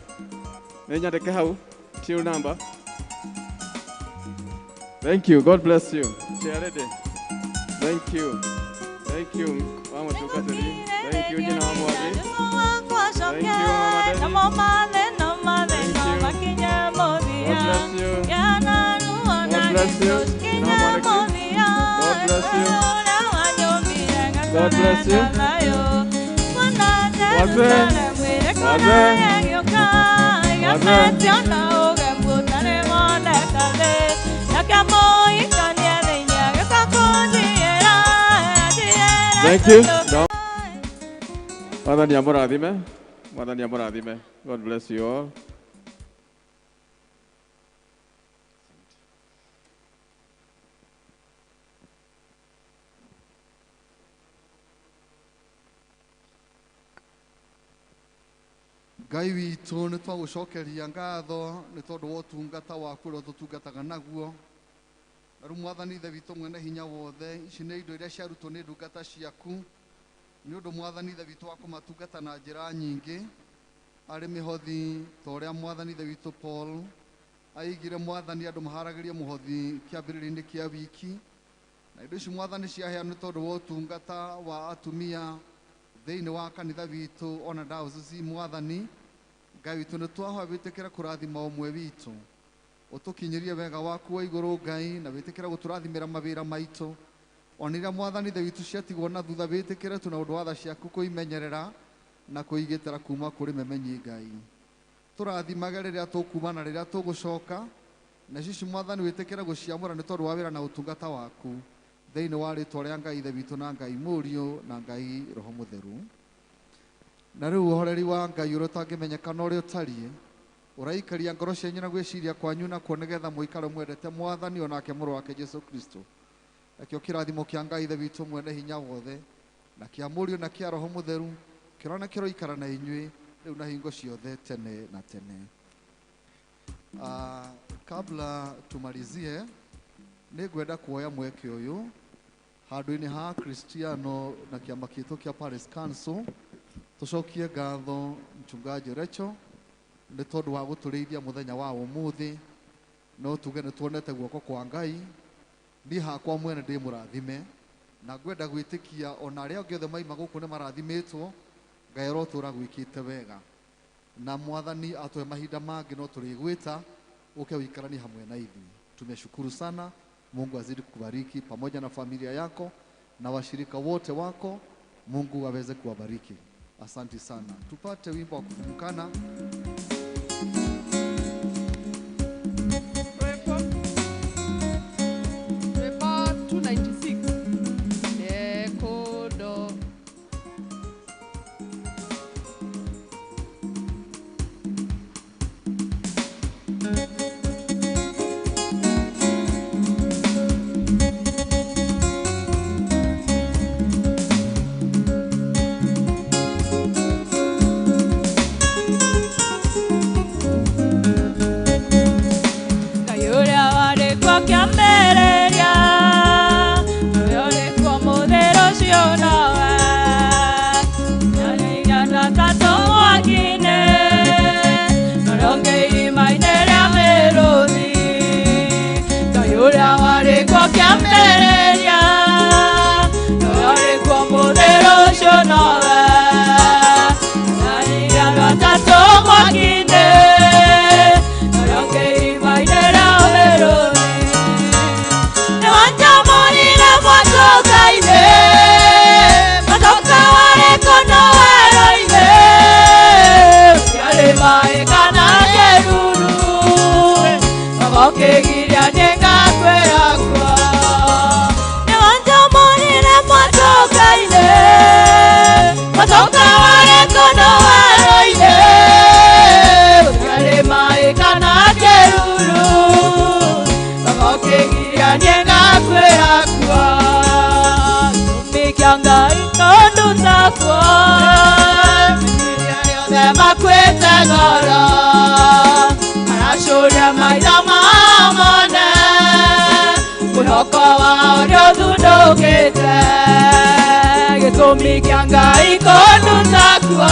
ni nyandike hau till number. Thank you. God bless you. Chair lady. Thank you. Thank you. Mama Tukateri. Thank you Jina wa Mwathi. Thank you Mama Denny. Thank you. God bless you. God bless you. God bless you. God bless you. Wazee. Wazee. Wazee. Thank you. Mwathani amũrathime. Mwathani amũrathime. God bless you all. Ngai witũ nĩ twagũcokeria ngatho nĩ tondũ wa ũtungata waku ũrĩa ũtũtungataga naguo. Na rĩu Mwathani Ithe witũ mwene hinya wothe, ici nĩ indo iria ciarutwo nĩ ndungata ciaku nĩ ũndũ Mwathani Ithe witũ wa kũmatungata na njĩra nyingĩ arĩ mĩhothi ta ũrĩa Mwathani Ithe witũ Paul aigire Mwathani andũ maharagĩrie mũhothi kĩambĩrĩria-inĩ kĩa wiki. Na indo ici Mwathani ciaheanwo nĩ tondũ wa ũtungata wa atumia thĩinĩ wa kanitha witũ ona diocese. Mwathani Ngai witũ nĩ twahoya wĩtĩkĩre kũrathima ũmwe witũ ũtũkinyĩrie wega waku wa igũrũ Ngai na wĩtĩkĩre gũtũrathimĩra mawĩra maitũ ona iria Mwathani Ithe witũ ciatigwo na thutha wĩtĩkĩre tu na ũndũ wa tha ciaku kũimenyerera na kũigitĩra kuma kũrĩ memenyi Ngai. Tũrathimage rĩrĩa tũkuma na rĩrĩa tũgũcoka na cici Mwathani wĩtĩkĩre gũciamũra nĩ tondũ wa wĩra na ũtungata waku thĩinĩ wa rĩtwa rĩa Ngai Ithe witũ na Ngai Mũriũ na Ngai Roho Mũtheru. Na rĩu ũhoreri wa Ngai ũrĩa ũtangĩmenyeka na ũrĩa ũtariĩ ũraikaria ngoro cianyu na gwĩciria kwanyu nakuo nĩgetha mũikare mwendete Mwathani onake mũrũ wake Jesu Kristo. Nakĩo kĩrathimo kĩa Ngai Ithe witũ mwene hinya wothe na kĩa Mũriũ na kĩa Roho Mũtheru kĩrona kĩroikara na inyuĩ rĩu na hingo ciothe tene na tene. Kabla tumalizie nĩngwenda kuoya mweke ũyũ handũ-inĩ ha Kristiano na kĩama gitũ kĩa Parish Council tũcokie ngatho mchungaji Recho nĩ tondũ wa gũtũrĩithia mũthenya wa ũmũthĩ. No tuge nĩ tuonete guoko kwa Ngai. Niĩ hakwa mwene ndĩ mũrathime na ngwenda gwĩtĩkia ona arĩa angĩ othe maima gũkũ nĩ marathimĩtwo. Ngai arotũra gwĩkĩte wega na Mwathani atũhe mahinda mangĩ no tũrĩgwĩta ũke ũikaranie hamwe na ithuĩ. Tumeshukuru sana. Mungu azidi kukubariki pamoja na familia yako na washirika wote wako. Mungu aweze kuwabariki. Asante sana. Tupate wimbo wa kukumbukana. Rwĩmbo 296. Nekundo. Marĩ kũndũ werũ-inĩ gũtiarĩ maĩ kana kĩruru baba ũkĩgiria niĩ ngakuĩra kuo gĩtũmi kĩa Ngai kũnduta kuo menyithia rĩothe makuĩte ngoro maracũria maitho mao mone mwĩhoko wao nĩũthundũkĩte gĩtũmi kĩa Ngai kũnduta kuo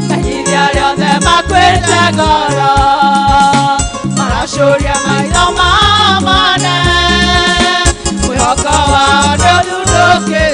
menyithia rĩothe makuĩte ngoro maracũria maitho mao mone mwĩhoko wao nĩũthundũkĩte.